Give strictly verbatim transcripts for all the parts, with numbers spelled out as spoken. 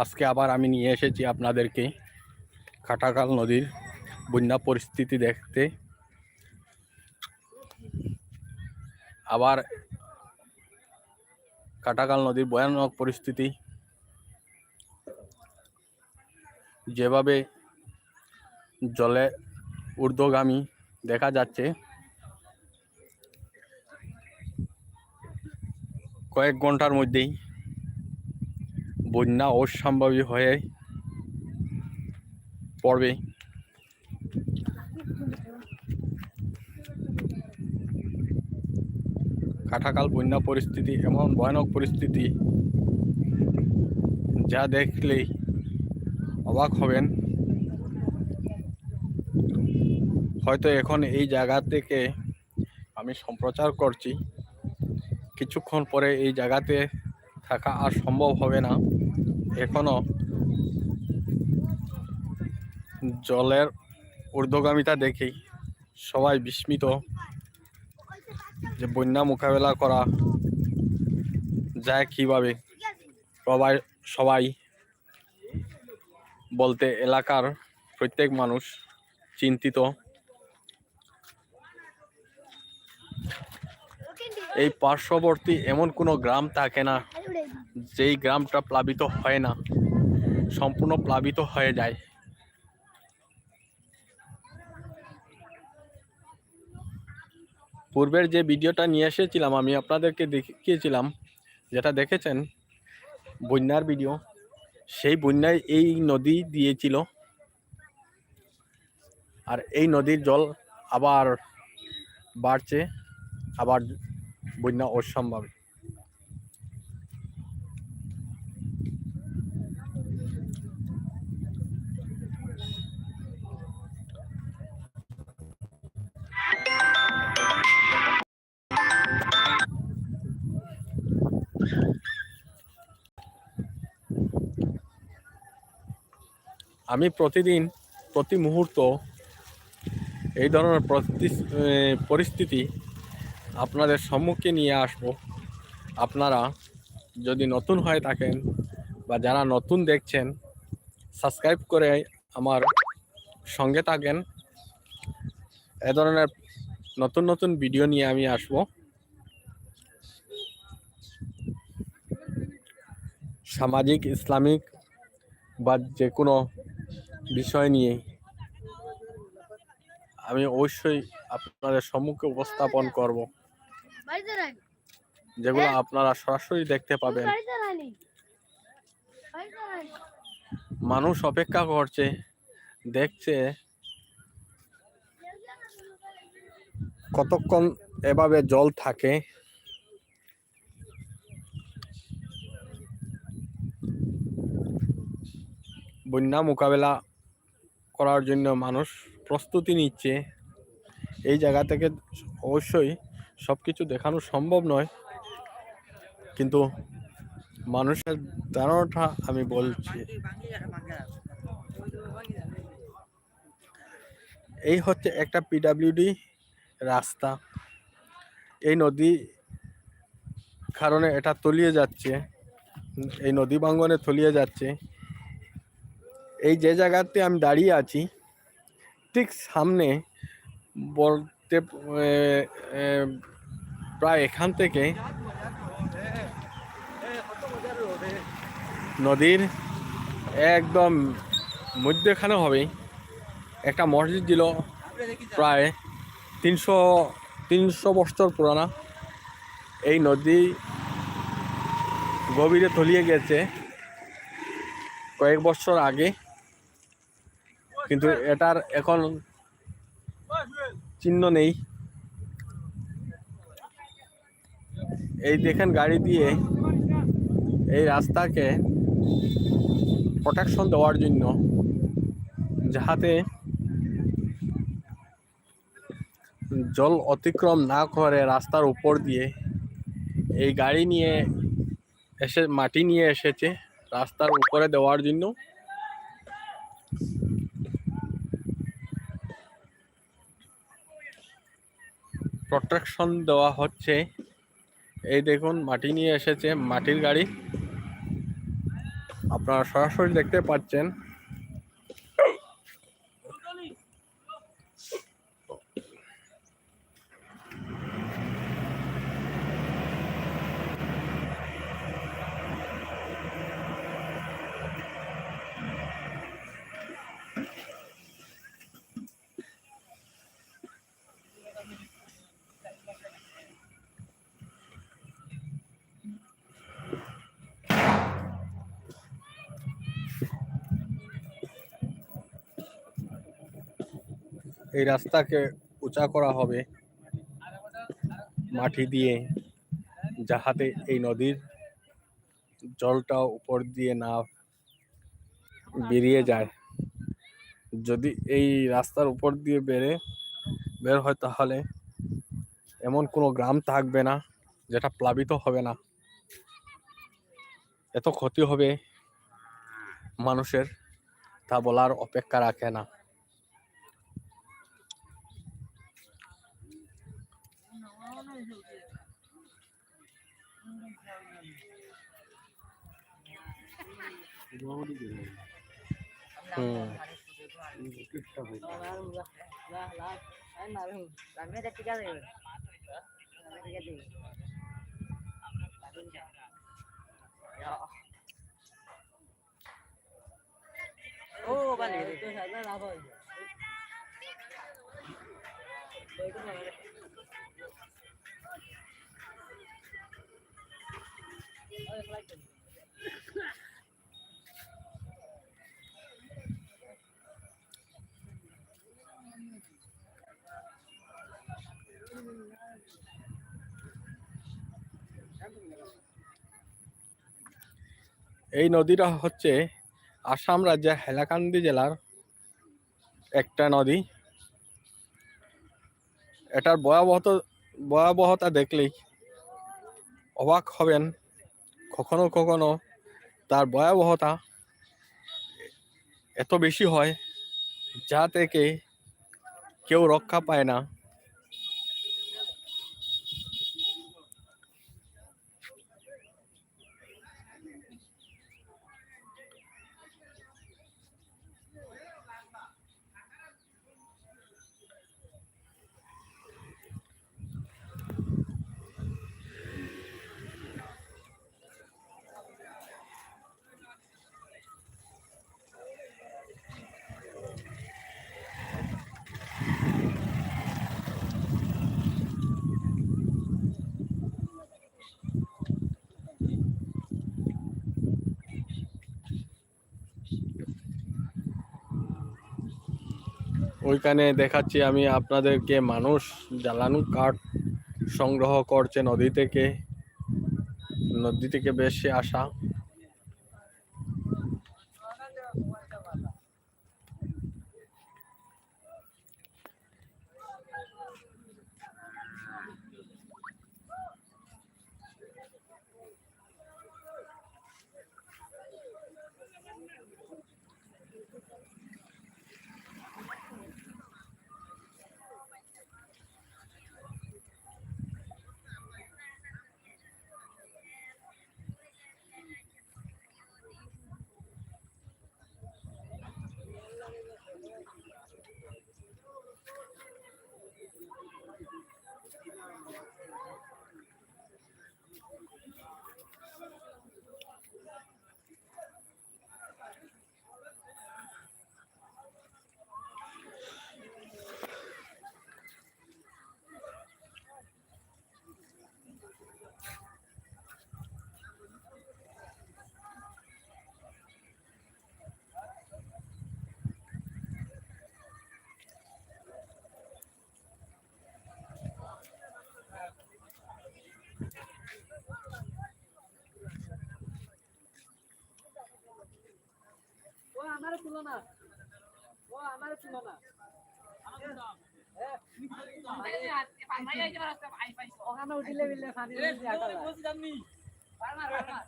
আজকে আবার আমি নিয়ে এসেছি আপনাদেরকে কাটাখাল নদীর বন্যা পরিস্থিতি দেখতে। আবার কাটাখাল নদীর ভয়ানক পরিস্থিতি, যেভাবে জলে ঊর্ধ্বগামী দেখা যাচ্ছে, কয়েক ঘন্টার মধ্যেই বন্যা অবশ্যম্ভাবী হয়ে পড়বে। কাটাখাল বন্যা পরিস্থিতি এমন ভয়ানক পরিস্থিতি, যা দেখলেই অবাক হবেন। হয়তো এখন এই জায়গা থেকে আমি সম্প্রচার করছি, কিছুক্ষণ পরে এই জায়গাতে থাকা আর সম্ভব হবে না। এখনো জলের ঊর্ধ্বগামিতা দেখেই সবাই বিস্মিত যে বন্যা মোকাবেলা করা যায় কিভাবে। সবাই, সবাই বলতে এলাকার প্রত্যেক মানুষ চিন্তিত। এই পার্শ্ববর্তী এমন কোনো গ্রাম থাকে না, যেই গ্রামটা প্লাবিত হয় না, সম্পূর্ণ প্লাবিত হয়ে যায়। পূর্বের যে ভিডিওটা নিয়ে এসেছিলাম, আমি আপনাদেরকে দেখিয়েছিলাম, যেটা দেখেছেন বন্যার ভিডিও, সেই বন্যায় এই নদী দিয়েছিল। আর এই নদীর জল আবার বাড়ছে, আবার বন্যা অবশ্যম্ভাবী। আমি প্রতিদিন, প্রতি মুহূর্ত এই ধরনের প্রতি-, এ, পরিস্থিতি আপনাদের সম্মুখে নিয়ে আসব। আপনারা যদি নতুন হয়ে থাকেন বা যারা নতুন দেখছেন, সাবস্ক্রাইব করে আমার সঙ্গে থাকেন। এ ধরনের নতুন নতুন ভিডিও নিয়ে আমি আসব। সামাজিক, ইসলামিক বা যে কোনো বিষয় নিয়ে আমি অবশ্যই আপনাদের সম্মুখে উপস্থাপন করব, যেগুলো আপনারা সরাসরি দেখতে পাবেন। মানুষ অপেক্ষা করছে, দেখছে কতক্ষণ এভাবে জল থাকে। বন্যা মোকাবেলা করার জন্য মানুষ প্রস্তুতি নিচ্ছে। এই জায়গা থেকে অবশ্যই সব কিছু দেখানো সম্ভব নয়, কিন্তু মানুষের ধারণাটা আমি বলছি। এই হচ্ছে একটা পিডাব্লিউডি রাস্তা। এই নদী কারণে এটা তলিয়ে যাচ্ছে, এই নদী ভাঙ্গনে তলিয়ে যাচ্ছে। এই যে জায়গাতে আমি দাঁড়িয়ে আছি, ঠিক সামনে বলতে, এ, এ, প্রায় এখান থেকে নদীর একদম মধ্যখানে হবে একটা মসজিদ ছিল, প্রায় তিনশো, তিনশো বছর পুরানা। এই নদী গভীরে তলিয়ে গেছে কয়েক বছর আগে, কিন্তু এটার এখন চিহ্ন নেই। এই দেখেন, গাড়ি দিয়ে এই রাস্তাকে প্রোটেকশন দেওয়ার জন্য, যাহাতে জল অতিক্রম না করে রাস্তার উপর দিয়ে এই গাড়ি নিয়ে এসে, মাটি নিয়ে এসেছে রাস্তার উপরে দেওয়ার জন্য। প্রোটেকশন দেওয়া হচ্ছে। এই দেখুন, মাটি নিয়ে এসেছে, মাটির গাড়ি। আপনারা সরাসরি দেখতে পাচ্ছেন। এই রাস্তাকে উঁচা করা হবে মাটি দিয়ে, যাহাতে এই নদীর জলটা উপর দিয়ে না বেরিয়ে যায়। যদি এই রাস্তার উপর দিয়ে বেড়ে বের হয়, তাহলে এমন কোনো গ্রাম থাকবে না যেটা প্লাবিত হবে না। এত ক্ষতি হবে মানুষের, তা বলার অপেক্ষা রাখে না। হুম। এই নদীটা হচ্ছে আসাম রাজ্যের হাইলাকান্দি জেলার একটা নদী। এটার ভয়াবহত-, ভয়াবহতা দেখলেই অবাক হবেন। কখনো কখনো তার ভয়াবহতা এত বেশি হয়, যা থেকে কেউ রক্ষা পায় না। ওইখানে দেখাচ্ছি আমি আপনাদেরকে, মানুষ জ্বালানি কাঠ সংগ্রহ করছে নদী থেকে, নদী থেকে ভেসে আসা।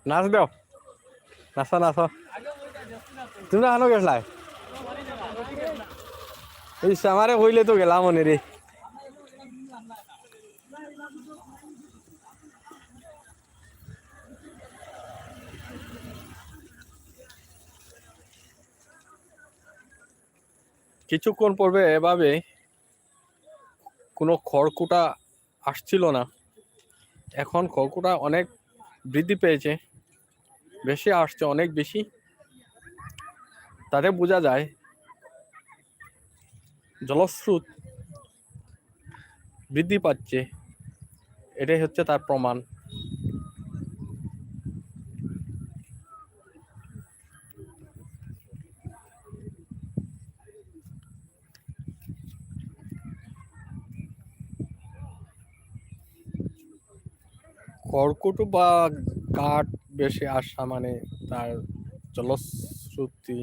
নাচ দেও, নাচো, নাচো। তোমরা আনো গেছলায়? ইস, আমারে কইলে তো গেলাম অনে রে। কিছুক্ষণ পূর্বে এভাবে কোনো খড়কুটা আসছিল না, এখন খড়কুটা অনেক বৃদ্ধি পেয়েছে, বেশি আসছে, অনেক বেশি। তাতে বোঝা যায় জলস্রোত বৃদ্ধি পাচ্ছে, এটাই হচ্ছে তার প্রমাণ। খড়কুটো বা কাঠ বেশি আসা মানে তার জলস্রোতি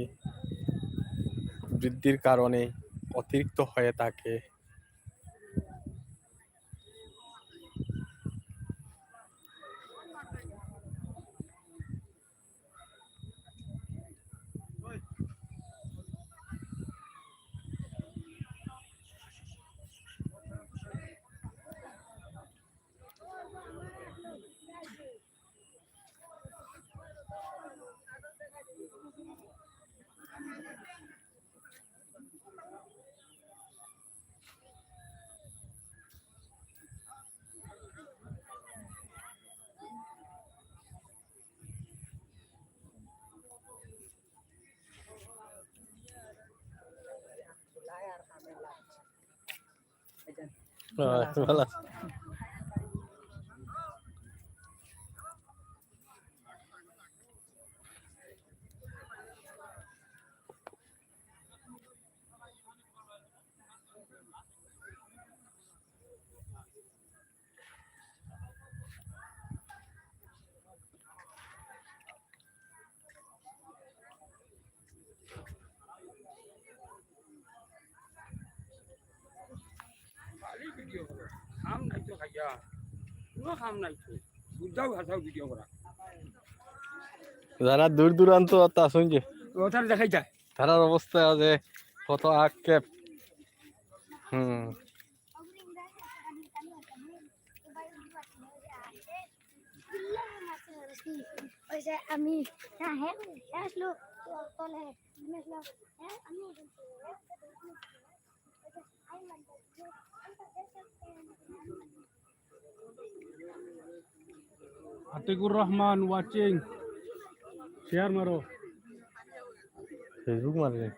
বৃদ্ধির কারণে অতিরিক্ত হয়ে থাকে। খালি ভিডিও করো, কাম নাই তো খাইয়া, কোনো কাম নাই তো, বুঝাও হাসাও ভিডিও করা। যারা দূর দূরান্ত তা শুনছে, ওটার দেখাই যায়। তারার অবস্থা আছে কত আক্ষেপ। হুম। ওই যে আমি, হ্যাঁ, হ্যাঁ, হ্যাঁ, আসলো, তো-, তলে, আমি আসলাম, হ্যাঁ, আমি আতিকুর রহমান watching, share মারো। Facebook মারবে।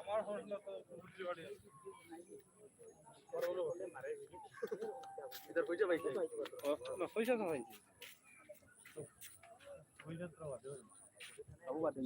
আমার হর্ন তো বুঝতে পারি। ইধার পয়সা পাইছে? ও, না, পয়সা তো পাইছে। পয়সা তো বাদে। বাবু বাদে।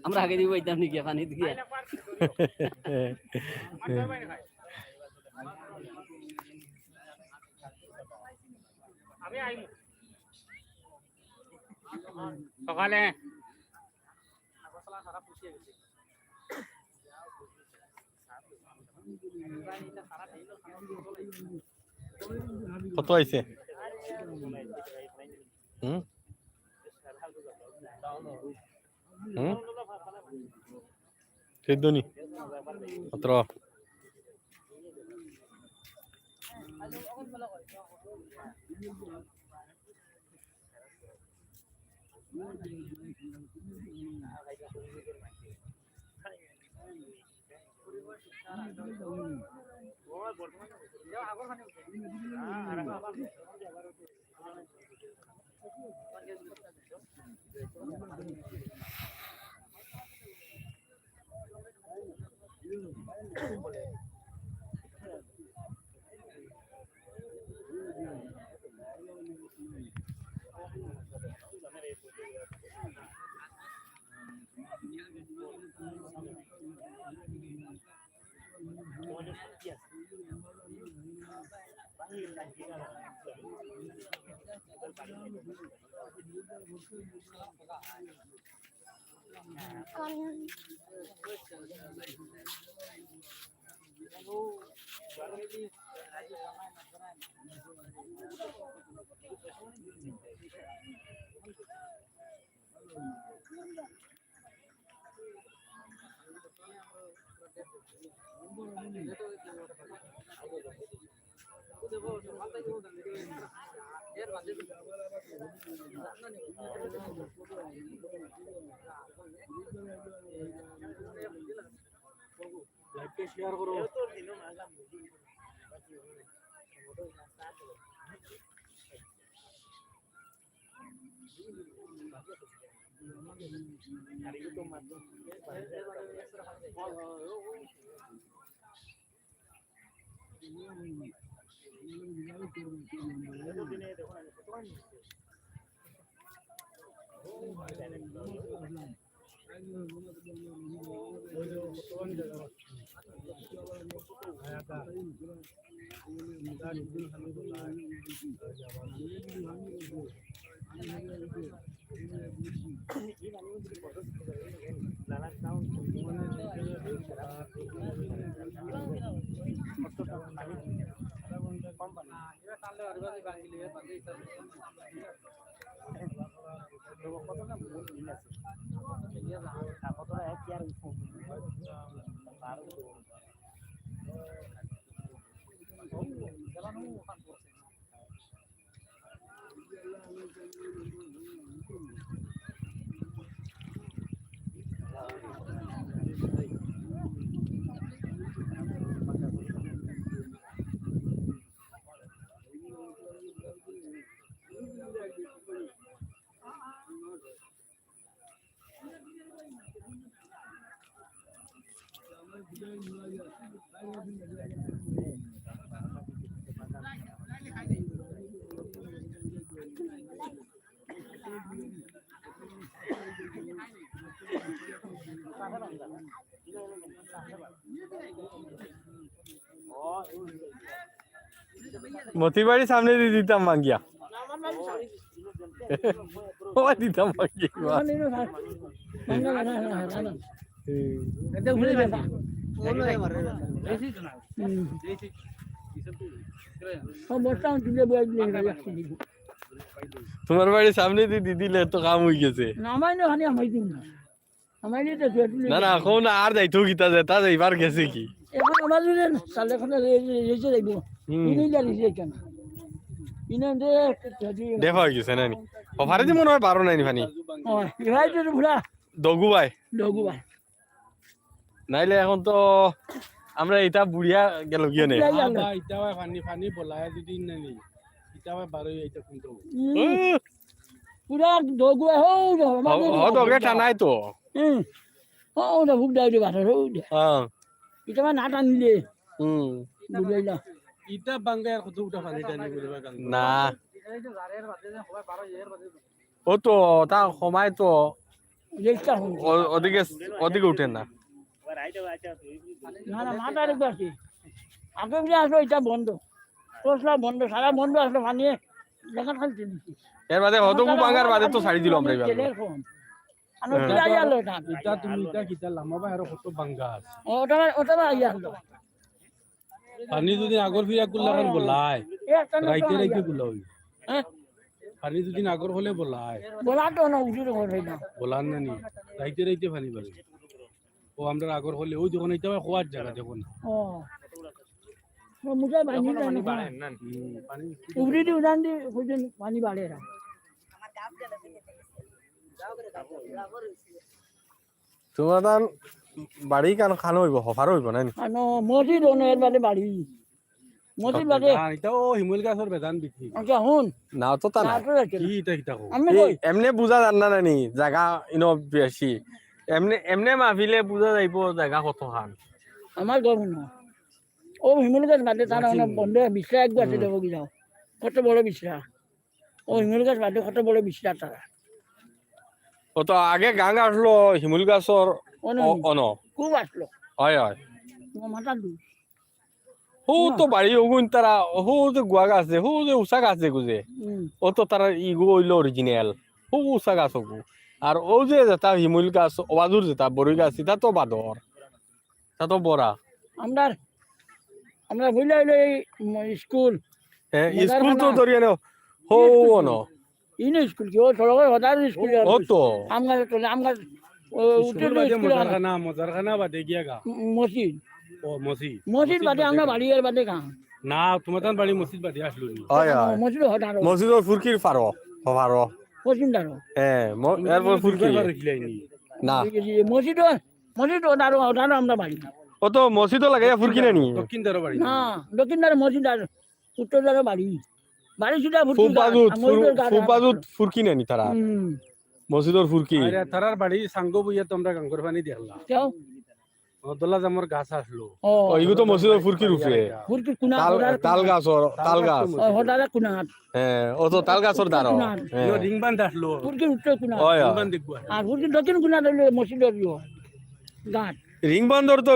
আমরা আগে দিব, এটা আপনি গিয়া পানি দিয়ে। সকালে কত আইছে? হুম? হুম? চোদ্দ নি? সতেরো। লাইভটা শেয়ার করো। মতিবাড়ির সামনে দি দিতাম ভাঙ্গিয়া। ও দিতাম ভাঙ্গিয়া। তোমার বাড়ির সামনে দি দি দিলে তো কাম অই গেছে। না, না, কও না, আর যাইতো কিতা, যেতা যাইবার গেছে কি? ওরা যদি সালে খানে রে-, রে-, রেখে যাইব। হুম। ইনি যা রেখে যাইতেন। ইনি যে যদি দেখা হয়ে গেছে না নি? অফারে যে মনে হয় বারো নাইনি পানি। ও, এরাই তো পুরা দগু ভাই। দগু ভাই। নাইলে এখন তো আমরা এটা বুড়িয়া গেল গিয়ে নেই। বুড়িয়া গেল। আবা, ইটা ভাই পানি, পানি বলায় যদি না নি। ইটা ভাই বারো ইটা কোনটা? হুম। ও। পুরা দগু হো, হো, হো, দগু টানাই তো। হুম। ও, ওটা ভুক দেয় রে বাসা, ওটা। হ্যাঁ। ইটা ভাই না টানলে। হুম। বুঝাই না। ইটা বাঙ্গায় আর কত উঠা পানি টানি বুঝবা গান। না। ও তো, তা সময় তো। রেস্টটা হল। ও-, ওদিকে, ওদিকে উঠে না। না, না, মাথা রেখে আছে। আগে বুঝে আসলো, ইটা বন্ধ। তসলা বন্ধ, সারা বন্ধ আসলো, পানি দেখা খালি দিচ্ছি। এর বাদে হদগু বাঙ্গার বাদে তো ছাড়ি দিল আমরা এবার। তেলের কম। আর হ্যাঁ। ওটা আইয়া আলো এটা। ইটা তুমি ইটা কিতা লাম্বা ভাই আরো কত বাঙ্গা আছে। ও, ওটা, ওটা আইয়া আলো। পানি যদি আগর ফিরা কুল্লা খান বলায়, এ, একটা নতুন রাইতে আইয়া। রাইতে কুল্লা হইব। হ্যাঁ? পানি যদি আগর হলে বলায়। বলা তো না, উঠে তো হলে না। বলার না নি, রাইতে রাইতে পানি বাড়ে। ও, আমরা আগর হলে ওই যখন এটা খোয়ার জায়গা দেখুন। ও। ও, মুখে পানি যখন দেয় পানি না। বাড়ে না। হুম, পানি উপরে দি উড়ান দি, ওই দিন পানি বাড়ে না। তোমার তান বাড়ি কান খানো হইব, হফার হইব না নি? খানো, মসজিদ অনো এর বাদে বাড়ি। মসজিদ বাদে। না, এটা ও হিমুল গাছর বেদান বিক্রি। আচ্ছা, হুন। না, তো তা না। না, তো যাইছে না। কি এটা, কিতা কও? আমি এই, কই? এমনে বুঝা যার না, না নি? জাগা ইনো বেশি। এমনে, এমনে মাহফিলে বুঝা যাইব জাগা কত খান। আমার ঘর হুনো। ও হিমুল গাছ বাদে তারা বুঝছি। অনেক বন্ধ, বিছরা এক গাছে হুম। দেবো কি যাও। কত বড় বিছরা। ও হিমুল গাছ বাদে কত বড় বিছরা তারা। ও তো আগে গাং আসলো হিমুল গাছর অনো অ-, নি। অনো। খুব আসলো। হয়, হয়। ও মাথা দু। হো না। তো বাড়ি ওগুন তারা, হো যে গুয়া গাছ যে, হো যে উষা গাছ যে গুজে। হুম। ও তো তারা ইগু হইলো original। হো উষা গাছ ওগু। আর ও যে যেটা হিমুল গাছ, ওয়াজুর যেটা বড়ই গাছ, এটা তো বাদর। তা তো বড়া। আমরার, আমরার হইলে হইলে এই ম-, স্কুল, হ্যাঁ, মজার স্কুল তো খানা। ধরিয়া নেও। হো, ই স্কুল অনো। কি? ইনো স্কুল কি? ও সড়কের হদার স্কুল আর ও তো। আম গাছ তো, আম গাছ, ও, স্কুল উঠে তো বাদে স্কুল মজার আনা। খানা, মজার খানা বাদে গিয়া গা। ম-, মসজিদ। ও, মসজিদ। মসজিদ মসজিদ বাদে বাদে আমরা গা। বাড়ি আর বাদে গা। না, তোমার তান বাড়ি মসজিদ বাদে আসলো নি। হয়, হয়। মসজিদ হদার। মসজিদর ফুরকির ফারো, ফারো। পশ্চিম দাঁড়ো। হ্যাঁ, ম-, তুমি এরপর তুমি ফুরকি। দুইবার ফারো খিলাইনি। না। মসজিদ মসজিদ ওদারো, ওদারো আমরা বাড়ি। ও তো মসজিদও লাগাইয়া ফুরকি না নি? দক্ষিণ দ্বারো বাড়ি। না, দক্ষিণ দ্বারো মসজিদ আর উত্তর দ্বারো বাড়ি। বাড়ি সুদা ফুরকি ফুল গাছ, বাজুত, আর মসজিদর ফুল, গাছ ফুল আর বাজুত আছে। ফুরকি না নি তারা? হুম। মসজিদর ফুরকি। আরে, তারার বাড়ি সাঙ্গো বইয়া তো আমরা গাঙ্গর পানি দেখলাম। কেউ? ও, দোলা জামর গাছ আসলো। ও। ও, ইগু তো মসজিদর ফুরকির উপরে। ফুরকির কুনা, তাল, ওদার তাল কুনা। গাছ, ওর, তাল তাল গাছ গাছ। তো ও, মসজিদ। ওদার কুনা। হ্যাঁ, ও তো তাল গাছর দাঁড়ো। কুনা। হ্যাঁ। ইনো রিং বান্ধ আসলো। ফুরকির উত্তর কুনা। ওই, ওই। রিং বান্ধ দেখবো। আর ফুরকির দক্ষিণ কুনা রইল মসজিদর ইয়ো। গাছ। রিং বান্ধর তো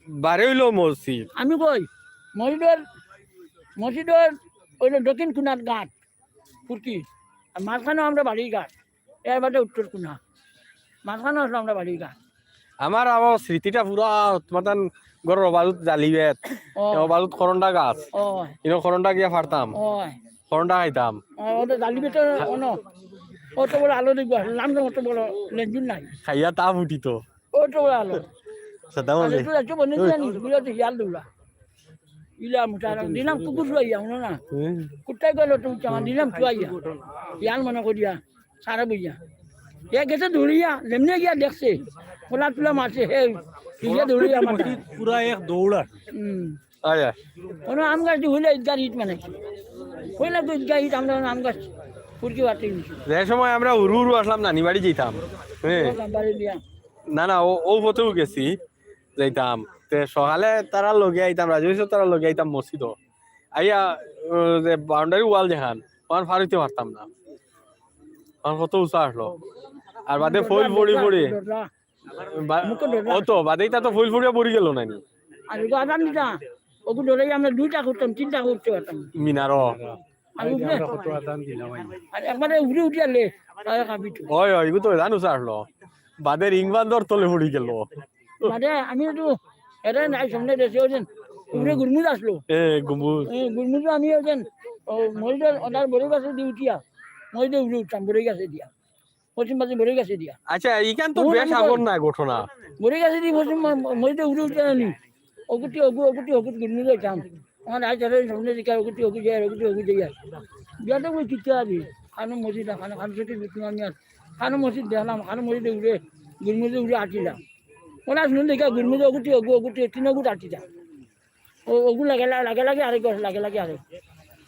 বারে হইল মসজিদ। আমি কই, মসজিদর, মসজিদর হইল দক্ষিণ কুনার গাছ। ফুরকি। আর মাঝখানে আমরা বাড়ির গাছ। এর বাদে উত্তর কুনা। মাঝখানে আসলে আমরা বাড়ির গাছ। আমার, আমার স্মৃতিটা পুরা তোমার তান ঘরর বাজুত জালি বেত। ও। এ বাজুত করন্ডা গাছ। ও। ইনো করন্ডা গিয়া ফাড়তাম। ও। করন্ডা খাইতাম। ও, ওটা জালি বেত অনো। অত বড় আলো দেখবো, লাম অত বড় লেঞ্জুর নাই। খাইয়া তা ফুটিত। অত বড় আলো। সাদা আর বলে। একটু, একটু বনে দিয়ে আনি, ঘুরে তো হিয়াল দৌড়া। ইলা মুটা আর দিলাম কুকুর শুয়াইয়া, হুনো না? হুম। কুত্তায় গেল তো উঠা, দিলাম শুয়াইয়া। হিয়াল মনে করিয়া, সারা বইয়া। এ গেছে দৌড়িয়া, যেমনি গিয়া দেখছে, খোলা তুলা মারছে, হে, হিয়া দৌড়িয়া মারছে। পুরা এক দৌড় আর। হুম। আয়, আয়। কোনো আম গাছ দিয়ে হইলে ঈদগাহ ইট মানে। হইলে তো ঈদগাহ ইট, আমরা আম গাছ ফুরকি বাড়তে গেছি। যে সময় আমরা হুরু হুরু আসলাম নানি বাড়ি যেতাম, হ্যাঁ। বাড়ি দিয়া। না, না, ও, ও পথেও গেছি, যাইতাম। তে সকালে তারা লগে আইতাম, রাজু এসে তারা লগে আইতাম মসজিদও। আইয়া, ও, যে boundary wall যেখান, ওখান ফার হইতে পারতাম না। ওখান কত উঁচা আসলো। আর বাদে ফইল পড়ি পড়ি। বা-, মুখে ডর লাগে। অত বাদে ইতা তো ফুল ফুড়িয়া পড়ি গেল না নি? আর এগু আজান দিতা, ওগু ডরে আমরা দুইটা করতাম, তিনটা করতে পারতাম। মিনারো। আর উপরে, আমরা কত আজান দিলাম আমি। আর একবারে উপরে উঠি আলে, তারা কাঁপিত। ওই, ওই, এগু তো জানো স্যার লো। বাদে রিং বান্ধর তলে পড়ি গেল। বাদে আমি একটু, এটা নাই সামনে দেশে ওই দিন, উপরে হুম। গুরমুজ আসলো। এ, গুরমুজ। এ, গুরমুজ আমি ওই দিন, ও, মসজিদর, ওনার বড় গাছে দিয়ে উঠিয়া, মসজিদে উপরে উঠতাম, বড় গাছে দিয়া। পশ্চিম পাশে বড়ই গাছে দিয়া। আচ্ছা, ইখান তো ও, বেশ আমি আগর কই। না ঘটনা। বড়ই গাছে দি পশ্চিম মা-, মা-, মসজিদে উঠে উঠে আনি। অগুটি অগু, অগুটি অগু, গুরমুজে যাইতাম। আমার আজ ধরে সামনে দিকে অগুটি অগু যাই, অগুটি অগু যাই আর। বিয়াতে ওই কিতা আবি? খানো মসজিদ, খানো, খানো চকি বিষ্ণু আমি আর। খানো মসজিদ দেখলাম, খানো মসজিদে উড়ে, গুরমুজে উড়ে আটিলাম। ওরা শুনে দেখে গুরমুজে অগুটি অগু, অগুটি তিন অগুট আটিলাম। ও, অগু লাগে লা-, লাগে লাগে আরেক ঘর, লাগে লাগে আরেক।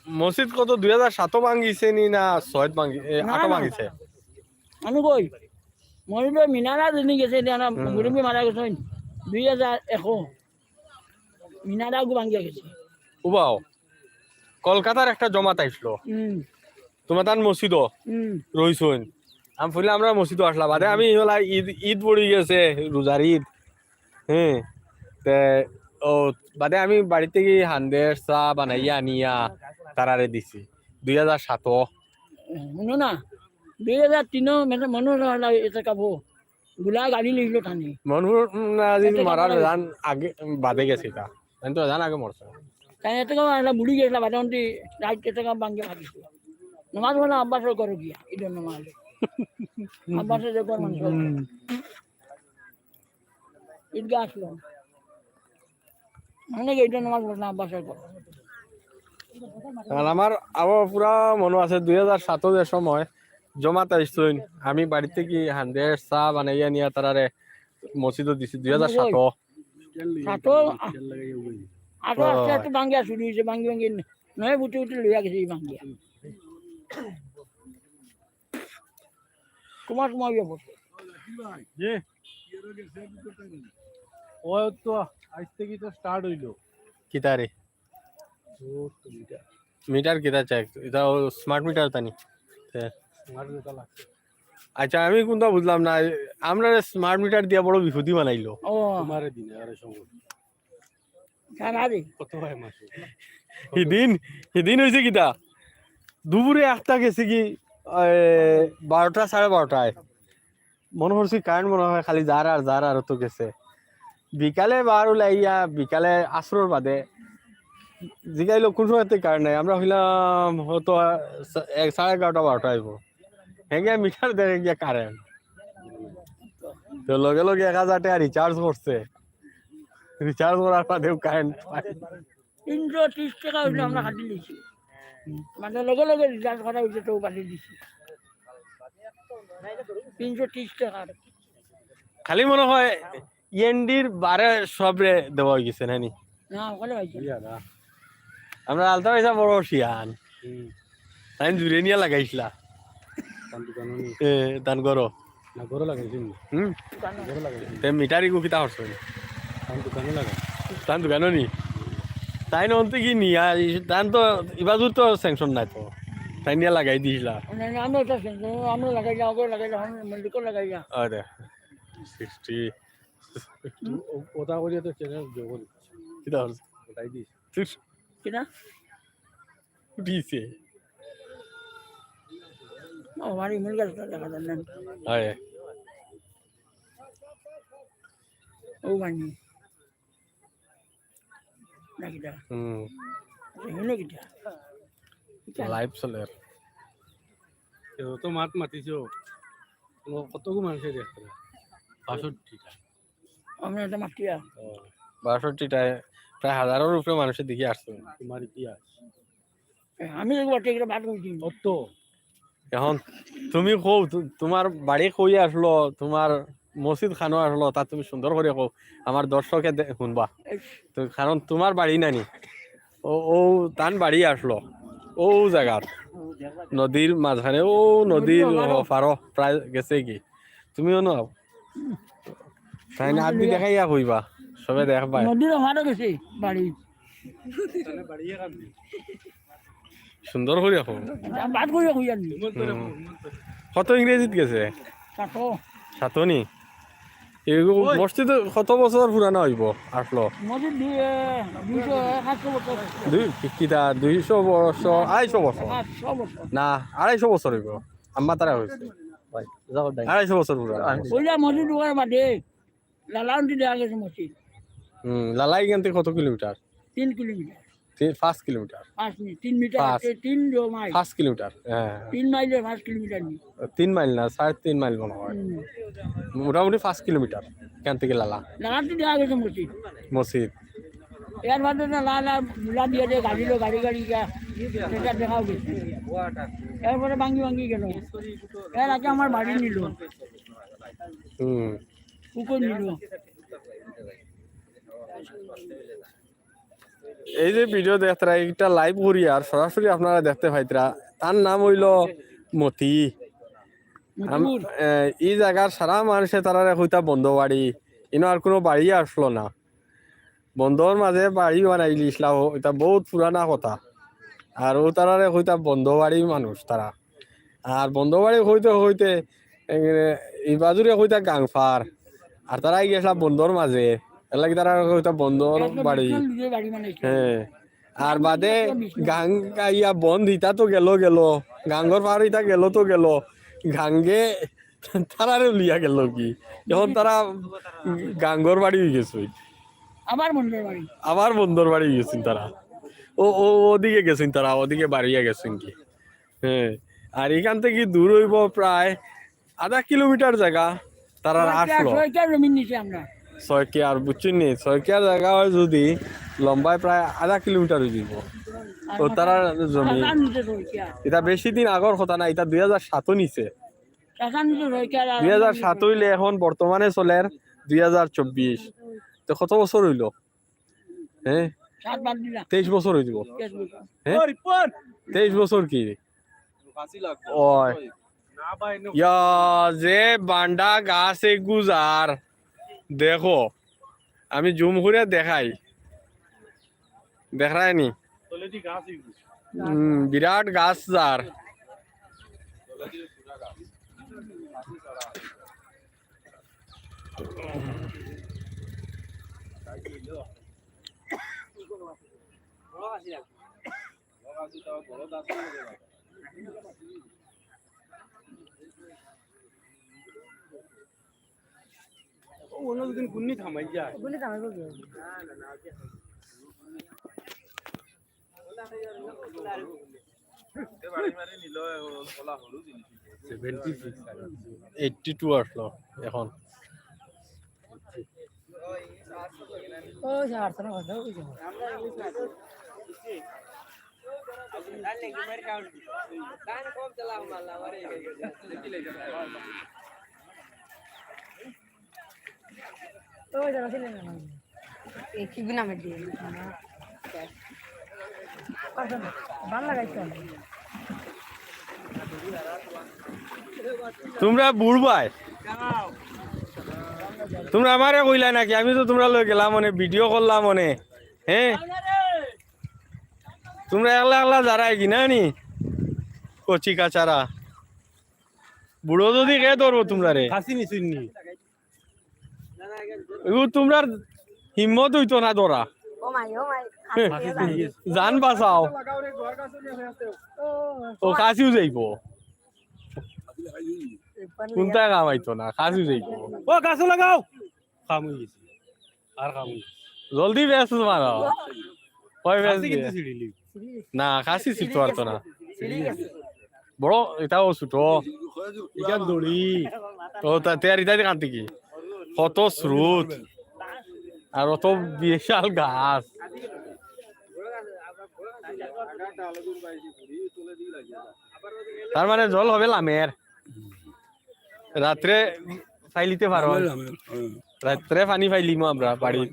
মসজিদ কত দুই হাজার সাতো ভাঙ্গিছে নি না ছয়ত ভাঙ্গি-, এ, না, আটো না। ভাঙ্গিছে? আমি কই, মসজিদর মিনারা যিনি গেছে, এটা না, হুম। মুরব্বী মারা গেছেন দুই হাজার এক। মিনারা অগু ভাঙ্গিয়া গেছে। উবাও, কলকাতার একটা জমাত আইসলো। হুম। তোমার তান মসজিদও হুম। রইছইন। আমি ফুলে আমরা মসজিদও আসলাম। বাদে আমি হলা ঈদ, ঈদ পড়ি গেছে, রোজার ঈদ। হ্যাঁ। তে, ও, বাদে আমি বাড়িত থাকি হান্দের চা বানাইয়া আনিয়া তারারে দিছি। দুই হাজার সাতো। হুনো না, দুই হাজার তিনো মানে মনে হয় না এটা কাবো। গুলা গাড়ি লইল টানি। মনহুর, উম, না, আজি এটা মারার কাবো। জান আগে, উম, বাদে গেছে এটা। আমি তো জান আগে মরছে। তাই এটা কাবো একটা বুড়ি গেছিল, বাদে অন্তি রাত এটা কাবো ভাঙ্গে ভাগিছে। নমাজ পড়া আব্বাসর ঘরো গিয়া, ঈদর নমাজ। আব্বাসর যে ঘর মানুষ। হুম। ঈদগাহ আসলো। মানে কি, এটা নমাজ পড়লাম আব্বাসর ঘর। আর আমার আবার পুরা মনে আছে, দুই হাজার সাতো যে সময় জমাত আইসছইন, আমি বাড়িত থাকি হান্দের চা বানাইয়া নিয়া তারারে মসজিদও দিছি, দুই হাজার সাতো। সাতো, আ-, আটো আস্তে আস্তে ভাঙ্গিয়া শুরু হইছে, ভাঙ্গি ভাঙ্গি নয় বুটি বুটি লইয়া গেছে এই ভাঙ্গিয়া। কুমার কুমার ইয়ে বলছে। জি। ও তো আজ থেকে তো start হইলো। কিতা রে? ও তো এটা। মিটার কিতা চেক? এটা ও smart মিটার তানি। তে। Smart মিটার লাগছে। আচ্ছা, আমি কোনটা বুঝলাম না, আমরা smart মিটার দিয়া বড় বিপদই বানাইলো। ও। তোমারে দিনে আরে সময়। জানা রে। কত হয় মাসে? হিদিন, হিদিন হইছে কিতা? দুপুরে একটা গেছে কি, এ, বারোটা, সাড়ে বারোটায়। মনে করছি কারেন্ট মনে হয় খালি যার আর যার আর তো গেছে। বিকালে বার উলাইয়া, বিকালে আসরর বাদে জিগাইলো কোন সময় থেকে কারেন্ট নাই? আমরা কইলাম হয়তো, আ, সা-, এক, সাড়ে এগারোটা, বারোটা আইবো। হে গিয়া মিটার দেখে গিয়া কারেন্ট। তো লগে লগে এক হাজার টেকা recharge করছে। Recharge করার বাদেও কারেন্ট পাই। তিনশো ত্রিশ টেকা হইলে আমরা কাটি দিছি। মানে লগে লগে recharge করা হইছে তো কাটি দিছি। তিনশো ত্রিশ টেকা। খালি মনে হয় ইএনডির বারে সবরে দেওয়া হয়ে গেছে, নানি? না, ওখানে হয়েছে। আমরা আলতা পয়সা বড় শিয়ান। হুম। তাই জুড়ে নিয়ে লাগাইছিলা। তান দোকানো নি। এ, তান ঘরো। না, ঘরো লাগাইছি নি। হুম? দোকানো। ঘরো লাগাইছি। তে মিটার ইগু কিতা করছো? তান দোকানো লাগাই। তান দোকানো নি? তাই না অন্তে কি নি? আর ই-, তান তো ইবাজুর তো sanction নাই তো। তাই নিয়ে লাগাই দিছিলা। না, না, আমরা তো sanction, আমরা লাগাই যাও, ঘরো লাগাই যাও, আমরা মল্লিকও লাগাই যাও। আরে, sixty। ও-, ওটা করিয়া তো channel জবর। কিতা করছো? ওটাই দিস। কিতা? উঠিছে। ও, বাড়ি মূল গাছ দেখা যায় না। হয়। ও বানি। না কিতা? হুম। আচ্ছা, হলো কিতা? কিতা? Live চলের। কেউ তো মাত মাতিছো। ও, কতগু মানুষে দেখতে পারে? বাষট্টিটা। আমরা তো মাতিয়া। ও, বাষট্টিটায় প্রায় হাজারর উপরে মানুষে দেখি আসছে। তোমার ইতিহাস। এ, আমি দেখবো, ঠিক আছে, বাদ করে দিন। অত। এখন তুমি কও, তু-, তোমার বাড়ি কই আসলো, তোমার মসজিদ খানো আসলো, তা তুমি সুন্দর করি কও, আমার দর্শকে দে-, শুনবা। এই তো, কারণ তোমার বাড়ি নানি, ও, ও তান বাড়ি আসলো, ও জাগাত, নদীর মাঝখানে, ও নদীর নদীর ওপারো। ওপারো প্রায় গেছে কি, তুমিও নাও। তাই না, আপনি দেখাইয়া কইবা, সবে দেখবায়। নদীর ওপারো গেছে বাড়ি। সুন্দর করিয়া কও। বাদ করিয়া কই আর নি। হুম। কত ইংরেজিত গেছে? সাতো। সাতো নি? এই মসজিদ কত বছর পুরানা হইব আসলো? মসজিদ দুই, এ, দুইশো, এ, সাতশো বছর। দুই, কিতা, দুইশো বছর, আড়াইশো বছর? সাতশো বছর। না, আড়াইশো বছর হইব। আম্মা তারা হইছে। ভাই, যাও, যাও। আড়াইশো বছর পুরানা। ওইটা মসজিদ ওখানে বাদে। লালাউন্দি দেওয়া গেছে মসজিদ। হুম, লালা এখান থেকে কত কিলোমিটার? তিন কিলোমিটার। তিন, পাঁচ কিলোমিটার। পাঁচ নি, তিন মিটার, পাঁচ। এ, তিন মাইল। পাঁচ কিলোমিটার, হ্যাঁ। তিন মাইলে পাঁচ কিলোমিটার নি। তিন মাইল না, সাড়ে তিন মাইল মনে হয়। হুম। মোটামুটি পাঁচ কিলোমিটার এখান থেকে লালা। লালাউন্দি দেওয়া গেছে মসজিদ। মসজিদ। এর বাদে তো লা লা মুলা দিয়ে দিয়ে গাড়ি লো, গাড়ি গাড়ি গিয়া সেটা দেখাও গেছে। এরপরে ভাঙ্গি ভাঙ্গি গেল। এর আগে আমার বাড়ি নিল, হুম। কুকুর নিল। এই যে ভিডিও দেখতারা, একটা লাইভ করি আর সরাসরি আপনারা দেখতে পাইতরা। তার নাম অইল মতি। আম- মতিউর। এ, ই জাগার সারা মানুষে তারারে কইতা বন্দর বাড়ি, ইনো আর কুনু বাড়ি আসলো না। বন্দর মাঝে বাড়ি বানাইলিছলা, ইটা বউত পুরানা কথা। আর অউ তারারে কইতা বন্দর বাড়ি মানুষ তারা। আর বন্দর বাড়ি কইতে কইতে, এ, ই বাজুরে কইতা গাংফার। আর তারা আই গেছলা বন্দর মাঝে, এরলাগি তারারে কইতা বন্দর বাড়ি। নিজের বাড়ি বানাইছে। হ্যাঁ। আর বাদে গাং আইয়া বন্ধ, ইতা তো গেল গেল, গাঙ্গর পার ইতা গেল তো গেল, গাঙ্গে তারারে লিয়া গেল কি, এখন তারা গাঙ্গর বাড়ি অই গেছে, আবার বন্দর বাড়ি। আবার বন্দর বাড়ি গেছেন তারা। ও ও ওদিকে গেছেন তারা, ওদিকে বাড়িয়া গেছেন কি। হ্যাঁ, আর এখান থেকে দূর অইব প্রায় আধা কিলোমিটার জাগা। তারা আসলো ছয়টা জমির নিচে আমরা। ছয় কিয়ার, বুঝছেন নি? ছয় কিয়ার জাগা হয় যদি লম্বায় প্রায় আধা কিলোমিটার অই দিব। ও তারা জমি। তার নিচে ছয় কিয়ার। এটা বেশি দিন আগর কথা না, এটা দুই হাজার সাতও নিচে। চাচার নিচে ছয় কিয়ার আর দুই হাজার সাত অইলে এখন বর্তমানে চলের দুই হাজার চব্বিশ। তো কত বছর অইল? হ্যাঁ, সাত বাদ দিলাম। তেইশ বছর অই দিব। তেইশ বছর। হ্যাঁ, তেইশ বছর কি? ওই। ইয়া, যে বান্ডা গাছ এগু যার, দেখো, আমি জুম করে দেখাই, দেখরায়নি? হুম, বিরাট গাছ যার। অন্য দিন গুন্নি থামাই যায়। এইটটি টু আসলো এখন। ভালো লাগাইছে। তোমরা বুড়বায়, তোমরা আমারে কইলা নাকি? আমি তো তোমরা লই গেলাম মানে, ভিডিও করলাম মানে। হ্যাঁ, তোমরা একলা একলা যারায় কি না নি? কচি কাচারা। বুড়ো যদি কে ধরবো তোমরা রে? খাসি নি চুন্নি। এগু তোমরার হিম্মত অইতো না ধরা। ও মাই, ও মাই। জান বাঁচাও। ও খাসিও যাইবো। কোনটা কামাইতো না, খাসিও যাইবো। ও গাছ লাগাও। কাম অই গেছে। আর কাম অই গেছে। জলদি বেশ মারো। কয় বেশ খাসি কিন্তু দিয়ে? ছিড়িলি। না, খাসি ছিড়তে পারতো না। বড়, এটাও ছোট। ইখান দড়ি। ও, তা তেয়ারি তাই কান থেকে। কত স্রোত। আর অত বিশাল গাছ। তার মানে জল হবে লামের। রাত্রে ফাইলিতে পারো। রাত্রে পানি ফাইলিমু আমরা বাড়িত।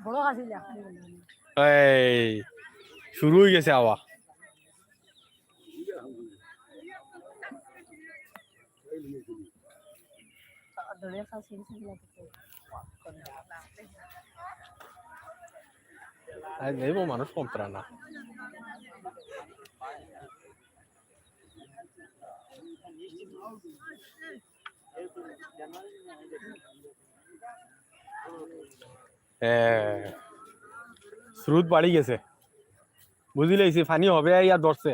বড় আছিল। এই শুরু অই গেছে আওয়া। আজ নেইব মানুষ কমতারা না। এ, স্রোত বাড়ি গেছে, বুঝিলাইছি, পানি হবে, ইয়া ধরছে।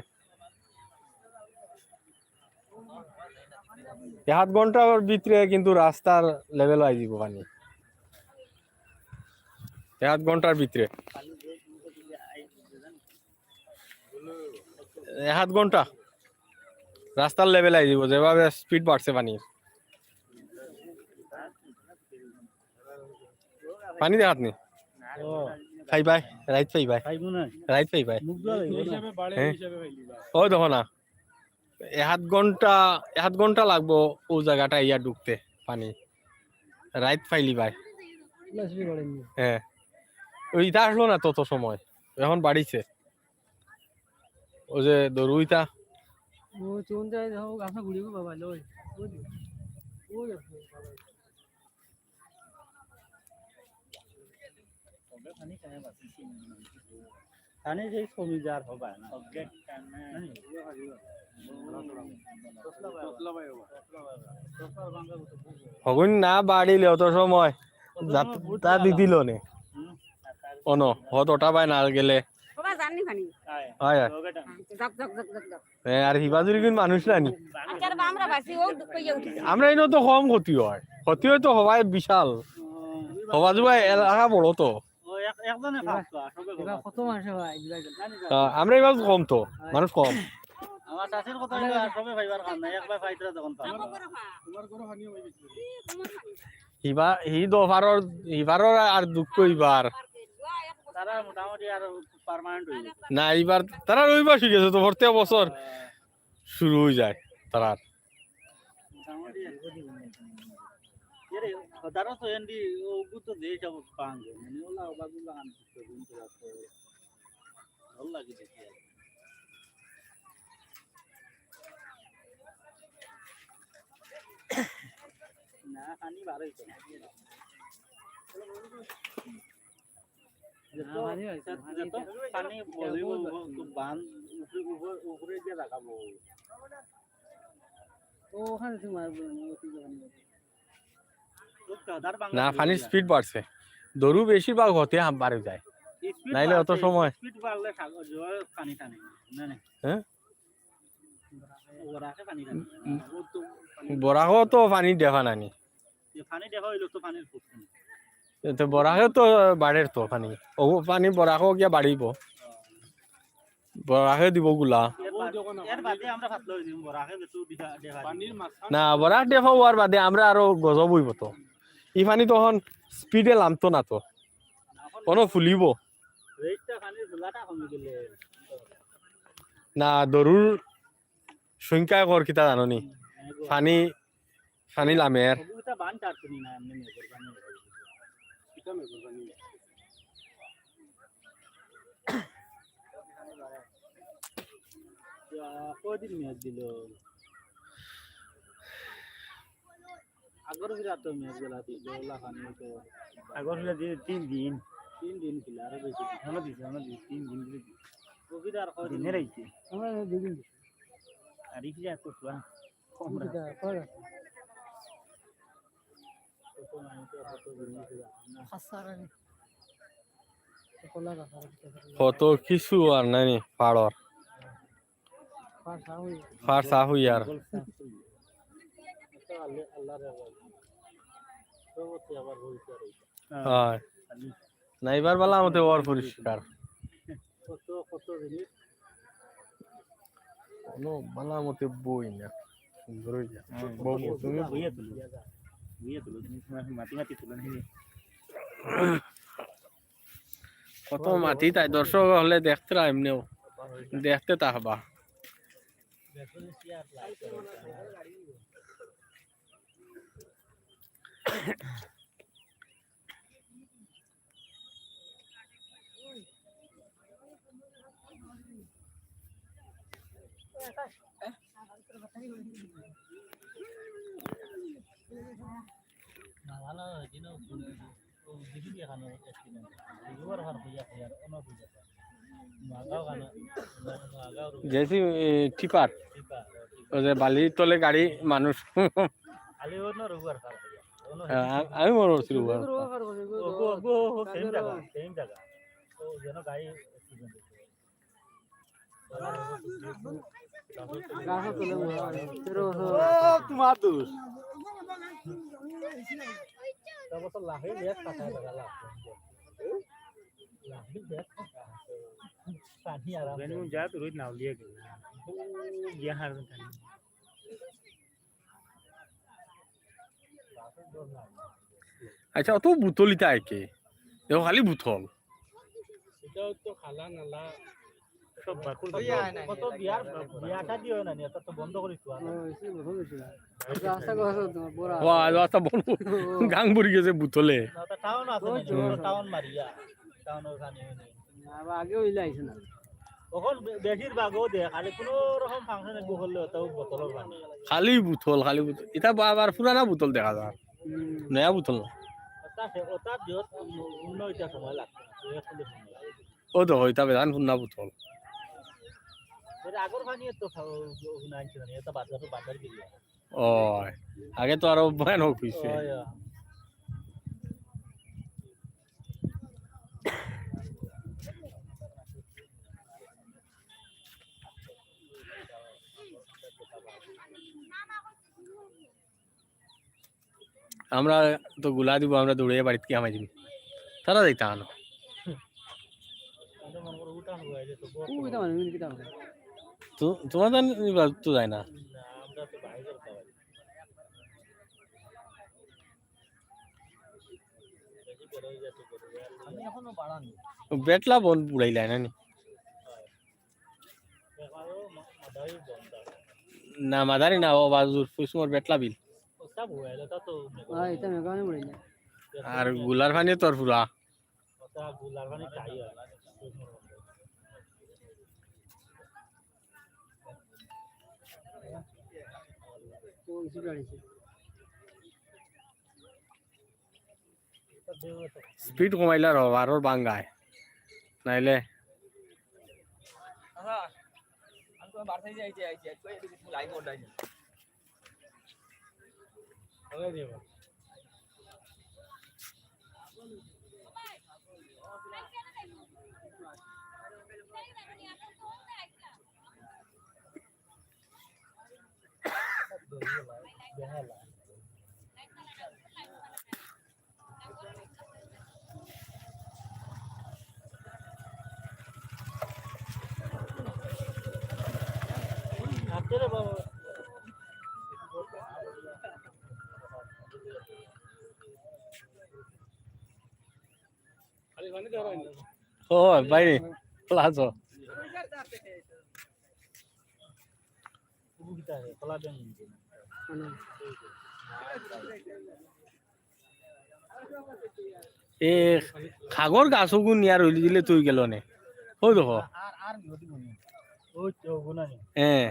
এক আধ ঘন্টার ভিতরে কিন্তু রাস্তার লেভেল আই দিব পানি, এক আধ ঘন্টার ভিতরে। এক আধ ঘন্টা রাস্তার লেভেল আই দিব, যেভাবে স্পিড বাড়ছে পানির। পানি দেখাত নি? খাইবায়, রাইত পাইবায়। রাইত পাইবায়। হ্যাঁ। ও দেখো না, এক আধ ঘন্টা, এক আধ ঘন্টা লাগবো ও জাগাটা ইয়া ঢুকতে পানি। রাইত পাইলিবায়। হ্যাঁ। ওই ইটা আসলো না তত সময়, এখন বাড়িছে। ওই যে দরুইতা। ও চোন যায়, দেখো, গাছা ঘুরিয়ে বাবা, লই। ওই যে, ওই আছে, বাবা। পানি যে কমি যার হবে না। হগুন না বাড়িলে অত সময়। তা দিদিল নে। অনো, হত ওটা বায় না গেলে। বাবা, জাননি পানি। হয়, হয়। যাক, যাক, যাক, যাক, যাক। এ, আর হিবাজুরি কিন্তু মানুষ নানি। আচ্ছা, আর আমরা বাসি, ও দুঃখ ইয়ে উঠেছে। আমরা এনে তো কম ক্ষতি হয়। ক্ষতি হয় তো হবায় বিশাল। হবাজু ভাই এলাকা বড় তো। ও, এক-, একজনে পাঁচশো, আর সবে এবার কত মানুষ হয়? আহ, আমরা এবার কম তো, মানুষ কম। আমার চাষের কথা হইলো, আর সবে পাইবার কাম নাই, একবার পাইতরা তখন পাবো। হিবা-, হি দফারর, হিবারর আর দুঃখ ইবার। তারা মোটামুটি আর পার্মানেন্ট হয়ে গেছে। না, এবার তারা অভ্যাস হয়ে গেছে তো, প্রত্যেক বছর শুরু হয়ে যায় তারার। মোটামুটি। এরে, তারা তো এন্ডি, ওগু তো যে সব পাঙ্গে, মানে, ওলা, ওলা, ওলা, আনতে তো দিন তো রাখতে হবে। ভালো লাগে দেখি আর কি। না, পানি বার হইতো না। যত, না, পানি হইতো না, পানি যত হইতো না। পানি বলিব, তো বান উপরে, উপরে, উপরে গিয়ে লাগাবো। ও, ওখানে তুমি মারবো, ওখানে। না, পানির স্পিড বাড়ছে। দরু বেশিরভাগ হতে হাম বাড়ি যায়। স্পিড নাইলে অত বাড়ছে, সময়। স্পিড বাড়লে সাগর জল পানি টানে। না, না। হ্যাঁ? বরাকে পানি টানে। ও তো পানি বরাকও তো পানি দেখা নানি। যে পানি দেখা হইলো তো পানির ফুট নেই। এ তো বরাকে তো বাড়ের তো পানি। ও পানি বরাকও গিয়া বাড়িব। বরাকে দিব গুলা। এর বাদে, এর বাদে আমরা পাতলা হয়ে দিব, বরাকে যেটু দেখা, দেখা দিব। পানির মাঝখানে না, বরাক দেখা হওয়ার বাদে আমরা আরো গজব হইব তো। ই পানি তখন স্পিডে লামতো না তো। কোনো ফুলিব। রেটটা পানির ফুলাটা কমে গেলে। না, দরুর সংখ্যা কর কিতা জানো নি? হুম, একবার। পানি, পানি লামের। ওগুলো তো বান চার শুনি না, এমনি মেঘের পানি। এটা মেঘের পানি। ইয়া, কয়দিন মেঘ দিল? আগর ফিরা তো মেঘ গেলা দিল, লাফানি তো। আগর ফিরা দিয়ে তিন দিন। তিন দিন ছিল, আরো বেশি। আমরা দিছি, আমরা দিছি, তিন দিন দিলে দিছি। ও ফিরা আর কয়দিন? দিনের আইছে। আমরা দুই দিন। আর এই ফিরা তো পুরা কম রাখে। কত কিছু আর নাই নি পাড়র। ফার সাফ হই আর। হয়। না, এবার বালা মতে ওর পরিষ্কার। কোনো বালা মতে বই না। সুন্দর হয়ে যায়। বউ, তুমি বইয়া তুলো। বইয়া তুলো, তুমি তোমার মাটি মাটি তুলো নাকি? কত মাটি তাই দর্শক হলে দেখতে রা এমনিও। দেখতে তাহবা। জেসি, এ, টিপার। ওই যে বালির তলে গাড়ি, মানুষ। হ্যাঁ, আ-, আমি মনে করছি রুয়ার। ও, তোমার দোষ। আচ্ছা, অত বোতলিতে আয় কে? দেখো, খালি বোতল। এটাও তো খালা নালা। সব বাকুল কত, কত বিয়ার, বিয়া শাদি হয় না নি, এটা তো বন্ধ করি তো আর। রাস্তা কথা তো বড়। ওয়া, রাস্তা বন্ধ। গাং ভরি গেছে বোতলে। না, তো টাউন আছে না, টাউন মারিয়া। টাউনর খানি হয়নি। আবার আগে হইলে আইছে না। তখন বে-, বেশিরভাগ ও দেখ, খালি কোনো রকম ফাংশন একটু করলে ওটাও বোতলর পানি। খালি বোতল, খালি বোতল। এটা বা-, আবার পুরানা বোতল দেখা যায়। হুম। নয়া বোতল না। ওটা সে-, ওটা দিও, অন্য এটা সময় লাগবে না। ওই এক খালি সময় লাগবে। ও তো, ওইটা বেদান পুরানা বোতল। এর আগর পানি তো খাও, ও, ও, না, আনছে না, এটা বাজার, বাজার গিয়ে। ও, আগে তো আরো ভয়ানক হইছে। ওই, ওই। আমরা তো গুলা দিব, আমরা দৌড়ে বাড়িত কি হামাই দিমু। তারা যাইতা আনো। তো, তোমার জান তো যায় না। বেটলা বন উড়াইলাই না নি? না, মাদারি না, ও বাজুর ফুসমর বেটলা বিল। আর গুলার পানি তোর পুরা। স্পিড কমাইলে আর হবে, আরো বাঙ্গায়। নাইলে ও ভাই, ক্লাস। এ খাগর গাছ ওগুন নিয়া রইলি দিলে তুই গেল নে। ও দেখো। হ্যাঁ।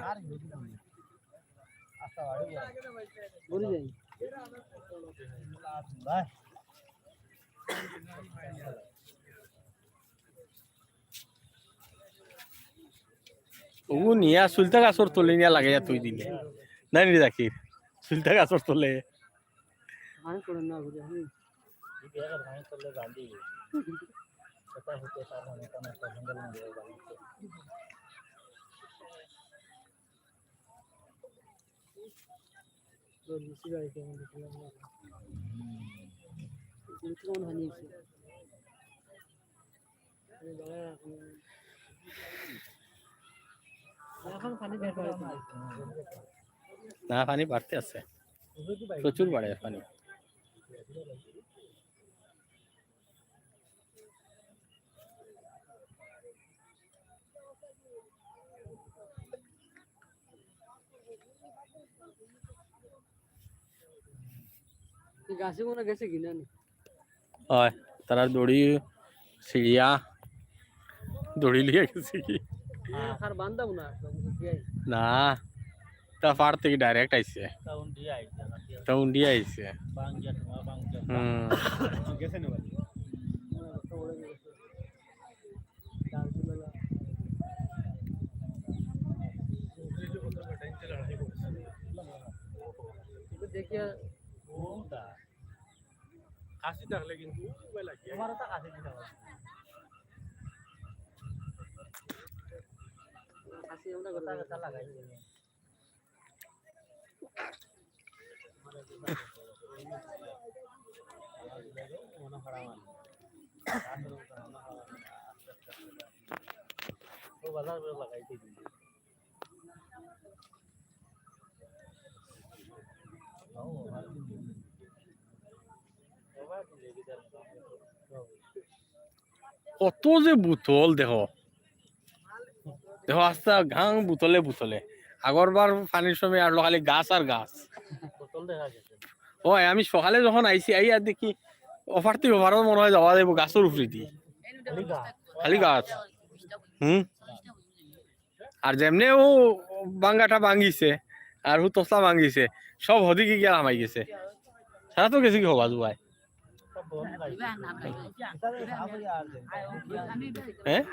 ওগু নিয়া সুলতা গাছর তলে নিয়া লাগাইয়া থই দিলে। নাই নি জাকির? সুলতা গাছর তলে। না, পানি বাড়তে আছে, প্রচুর বাড়ে পানি। গাছে মনে গেছে কিনা নি? হয়, তারা দড়ি ছিড়িয়া দড়ি লিয়ে গেছে কি? আর বান্ধব না, না, তা পাড় থাকি direct আইছে। তা উন্ডিয়া আইছে। হুম। দেখিয়া খাসি থাকলে কিন্তু উবাই লাগে। তোমারও তো খাসি দিতে হবে। খাসি আমরা কথা কথা লাগাই। মনে করা মানে। তো বাজার করে লাগাইতে দিই। কত যে বোতল দেখো, দেখো আস্তা গাং বোতলে বোতলে। আগরবার পানির সময় আরলো খালি গাছ আর গাছ। বোতল দেখা গেছে। ও, আমি সকালে যখন আইছি, আইয়া দেখি ওপার থাকি ওপারও মনে হয় যাওয়া যাইব গাছর উপরেদি। খালি গাছ। খালি গাছ। হুম। আর যেমনে ও বাঙ্গাটা ভাঙ্গিছে, আর হু তসলা ভাঙ্গিছে, সব হদিকে গিয়া হামাই গেছে। সারা তো গেছে কি হবা জুয়ায়। হ্যাঁ?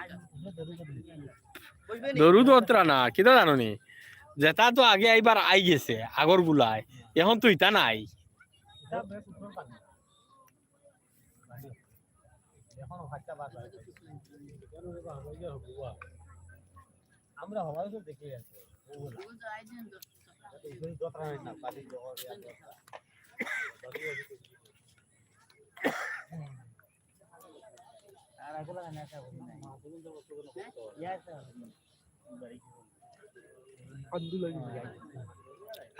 দরুদ অত্রা না, কিতা জানো নি? যেটা তো আগে আইবার আই গেছে, আগর গুলায়, এখন তো ইতা নাই। আমরা হবাই তো দেখে আছি।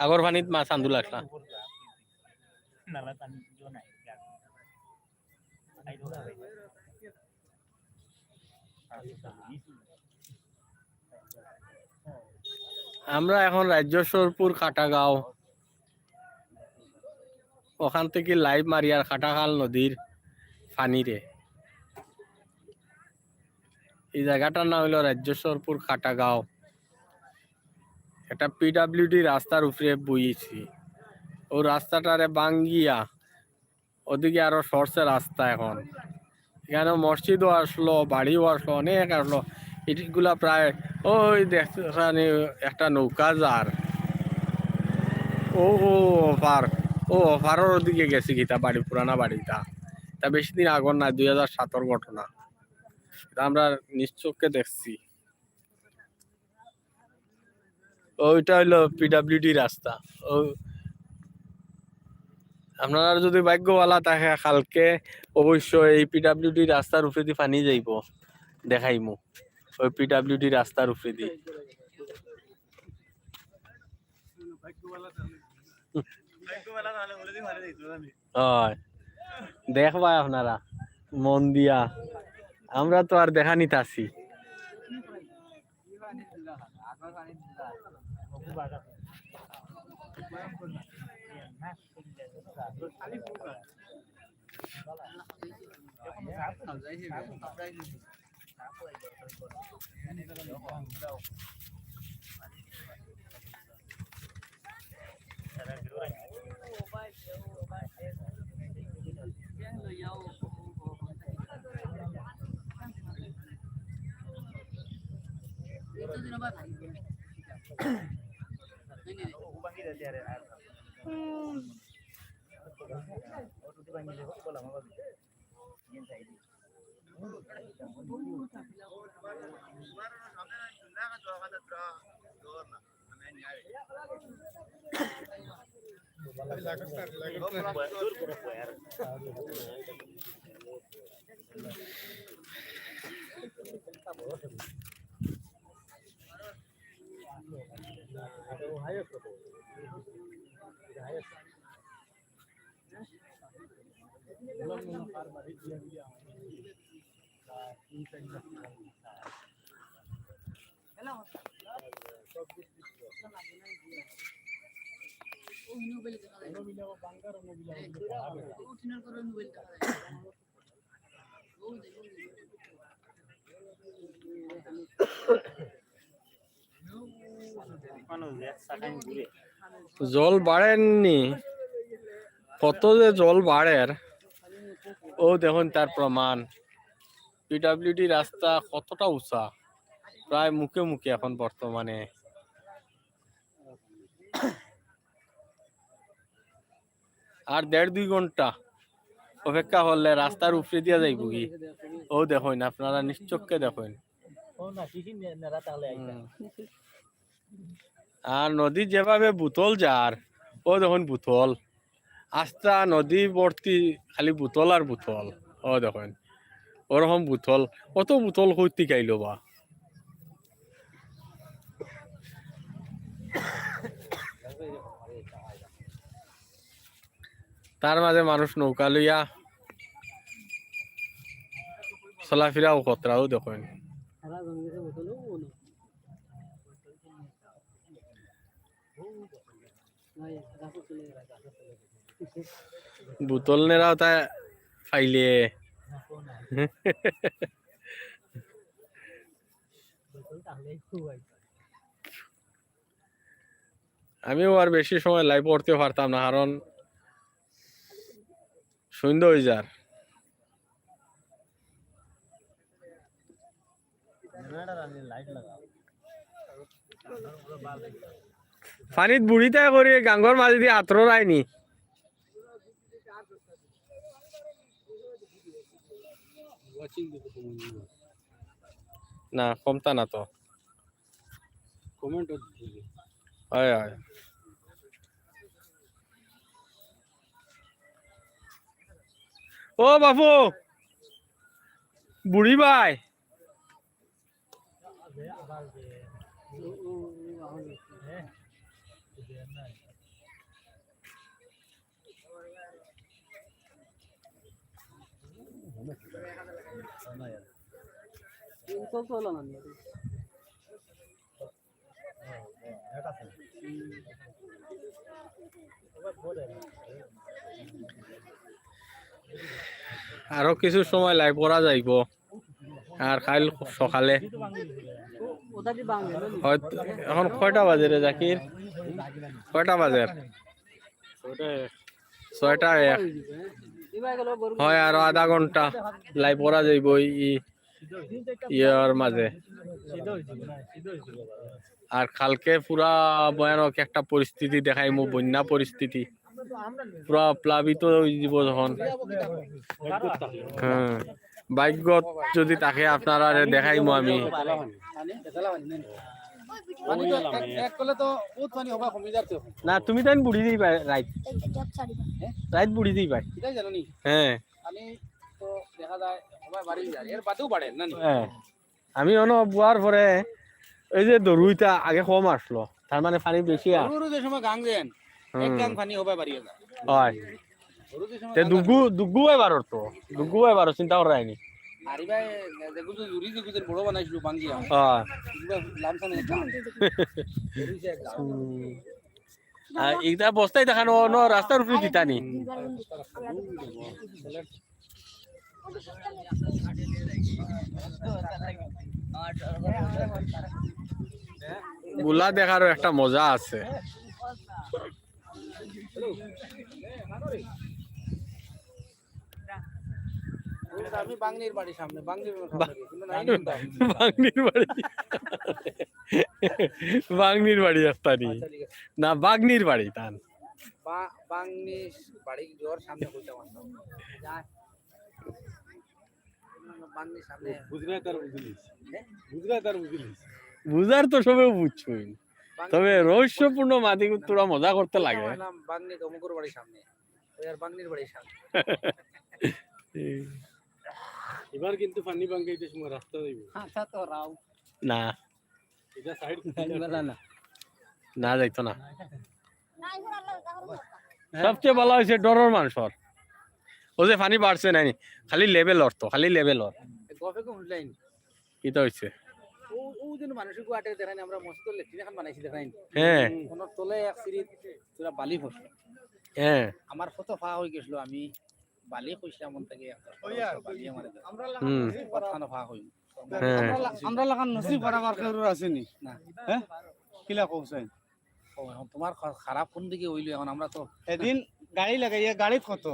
আগর পানিত মাছ আন্দু লাগলা। আমরা এখন রাজ্যেশ্বরপুর কাটাগাঁও, ওখান থাকি live মারিয়ার কাটাখাল নদীর পানিরে। এই জায়গাটার নাম হইল রাজ্যেশ্বরপুর কাটাগাঁও। এটা পিডাব্লিউডি রাস্তার উপরে বইছি। ও রাস্তাটারে ভাঙ্গিয়া ওদিকে আরো সরছে রাস্তা এখন। এখানে মসজিদও আসলো, বাড়িও আসলো, অনেক আসলো। ইটগুলা প্রায় ওই দেখছনি একটা নৌকা যার। ও, ও, ওপার, ও, ওপারর ওদিকে গেছে কিতা বাড়ি, পুরানা বাড়িটা। তা বেশি দিন আগর না, দুই হাজার সাতর ঘটনা। তা আমরা নিজ চোখে দেখছি। ওইটা হইলো পিডাব্লিউডি রাস্তা। ও, আপনারা যদি ভাগ্যবালা থাকে, কালকে অবশ্যই এই পিডাব্লিউডি রাস্তার উপরেদি পানি যাইব, দেখাইমু ওই পিডাব্লিউডি রাস্তার উপরেদি। হয়, দেখবা আপনারা মন দিয়া, আমরা তো আর দেখা নিতাছি। জল বাড়ের নি, কত যে জল বাড়ের, ও দেখইন তার প্রমাণ। পিডাব্লিউডি রাস্তা কতটা উঁচা, প্রায় মুখে মুখে এখন বর্তমানে। আর দেড় দুই ঘন্টা অপেক্ষা করলে রাস্তার উপরে দিয়া যাইবগি। ও দেখইন, আপনারা নিজ চোখে দেখইন। হুম। আর নদী যেভাবে বুতল যার, ও দেখইন বুতল, আস্তা নদী ভর্তি খালি বুতল আর বুতল। ও দেখইন, ওরকম বুতল, অত বুতল কই থাকি আইলো বা? তার মাঝে মানুষ নৌকা লইয়া চলাফিরাও খতরাও দেখইন। বোতল নেরাও তা ফাইলে। আমিও আর বেশি সময় লাইভ করতে পারতাম না, কারণ সন্ধ্যা হয়ে যার। পানিত বুড়িতায় করি গাঙ্গর মাঝে দিয়ে হাতর রায়নি। না, কমতা না তো। কমেন্ট হয়, হয়। ও বাপু, বুড়ি ভাই। আরো কিছু সময় লাইভ করা যাইব। আর কাইল সকালে হয়তো, এখন কয়টা বাজে রে জাকির? কয়টা বাজে? ছয়টা এক। হয়, আরো আধা ঘন্টা লাইভ করা যাইব ই ইয়ার মাঝে। আর কালকে পুরা ভয়ানক একটা পরিস্থিতি দেখাইমু, বন্যা পরিস্থিতি, পুরা প্লাবিত হয়ে যাব যখন। হ্যাঁ, ভাগ্যত যদি থাকে আপনারা দেখাইমু আমি। না, তুমি তাই বুড়ি দিবায় রাইত। রাইত বুড়ি দিবায়। হ্যাঁ। হ্যাঁ। আমি অনো বুয়ার পরে এই যে দরুইতা আগে কম আসলো, তার মানে পানি বেশি আর। গরুর যে সময় গাং দেন, এক হুম। গাং পানি হবায় বাড়িয়ে যায়। হয়। গরু যে সময় তে গাং দুগু, দুগু এবার তো, দুগু এবার চিন্তা করা যায়নি। আর এবার যেগুলো জুড়ি যেগুলো বড় বানাইছিল বাঙ্গিয়া। হ্যাঁ। এগুলো লামসানে গাং। হুম। আর এটা বস্তায় দেখানো, অনো রাস্তার উপরে দিতানি। বুলা দেখারও একটা মজা আছে। আমি বাংনির বাড়ির সামনে, বাংনির সামনে, কিন্তু নাই কিন্তু। বাংনির বাড়ি। বাংনির বাড়ি আস্তানি। আচ্ছা, ঠিক আছে। না, বাংনির বাড়ি তান। বা-, বাংনির বাড়ি জোর সামনে বলতে পারতাম। যা। বাংনির সামনে। বুঝলে তার বুঝলিস। হ্যাঁ? বুঝলে তার বুঝলিস। বুঝার তো সবেও বুঝছই। বাংনি তবে রহস্যপূর্ণ মাটিগুলো তোরা মজা করতে লাগে। নাম বাংনি অমুকর বাড়ির সামনে। ওই আর বাংনির বাড়ির সামনে। এবার কিন্তু পানি বাঙ্গাইতে সময় রাস্তা যাইব। আচ্ছা তো রাও। না। এটা সাইড না। না, যাইতো না। সবচেয়ে ভালো হয়েছে ডরর মানুষর। ও যে পানি বাড়ছে নাইনি, খালি লেভেল অর তো, খালি লেভেল অর। গফে কোন লাইন? কিতা হইছে? ও, ও যেন মানুষের গুয়াটে দেখেন, আমরা মসজিদর লেট্রিন এখন বানাইছি দেখেন। হ্যাঁ। ওনার তলে এক সিঁড়ি তোরা বালি পড়ছে। হ্যাঁ। আমার কত ফা হয়ে গেছিল, আমি বালি কইছিলাম মন থেকে একটা বালি আমার হুম। কতখানো ফা হইল। হ্যাঁ। আমরা লা-, আমরা লাখান নসিব খারাপ আর কেউর আসেনি। না। হ্যাঁ? কিলা কৌছেন? ও, এখন তোমার খা-, খারাপ কোন দিকে হইলো? এখন আমরা তো এদিন গাড়ি লাগাইয়া, গাড়িত কত,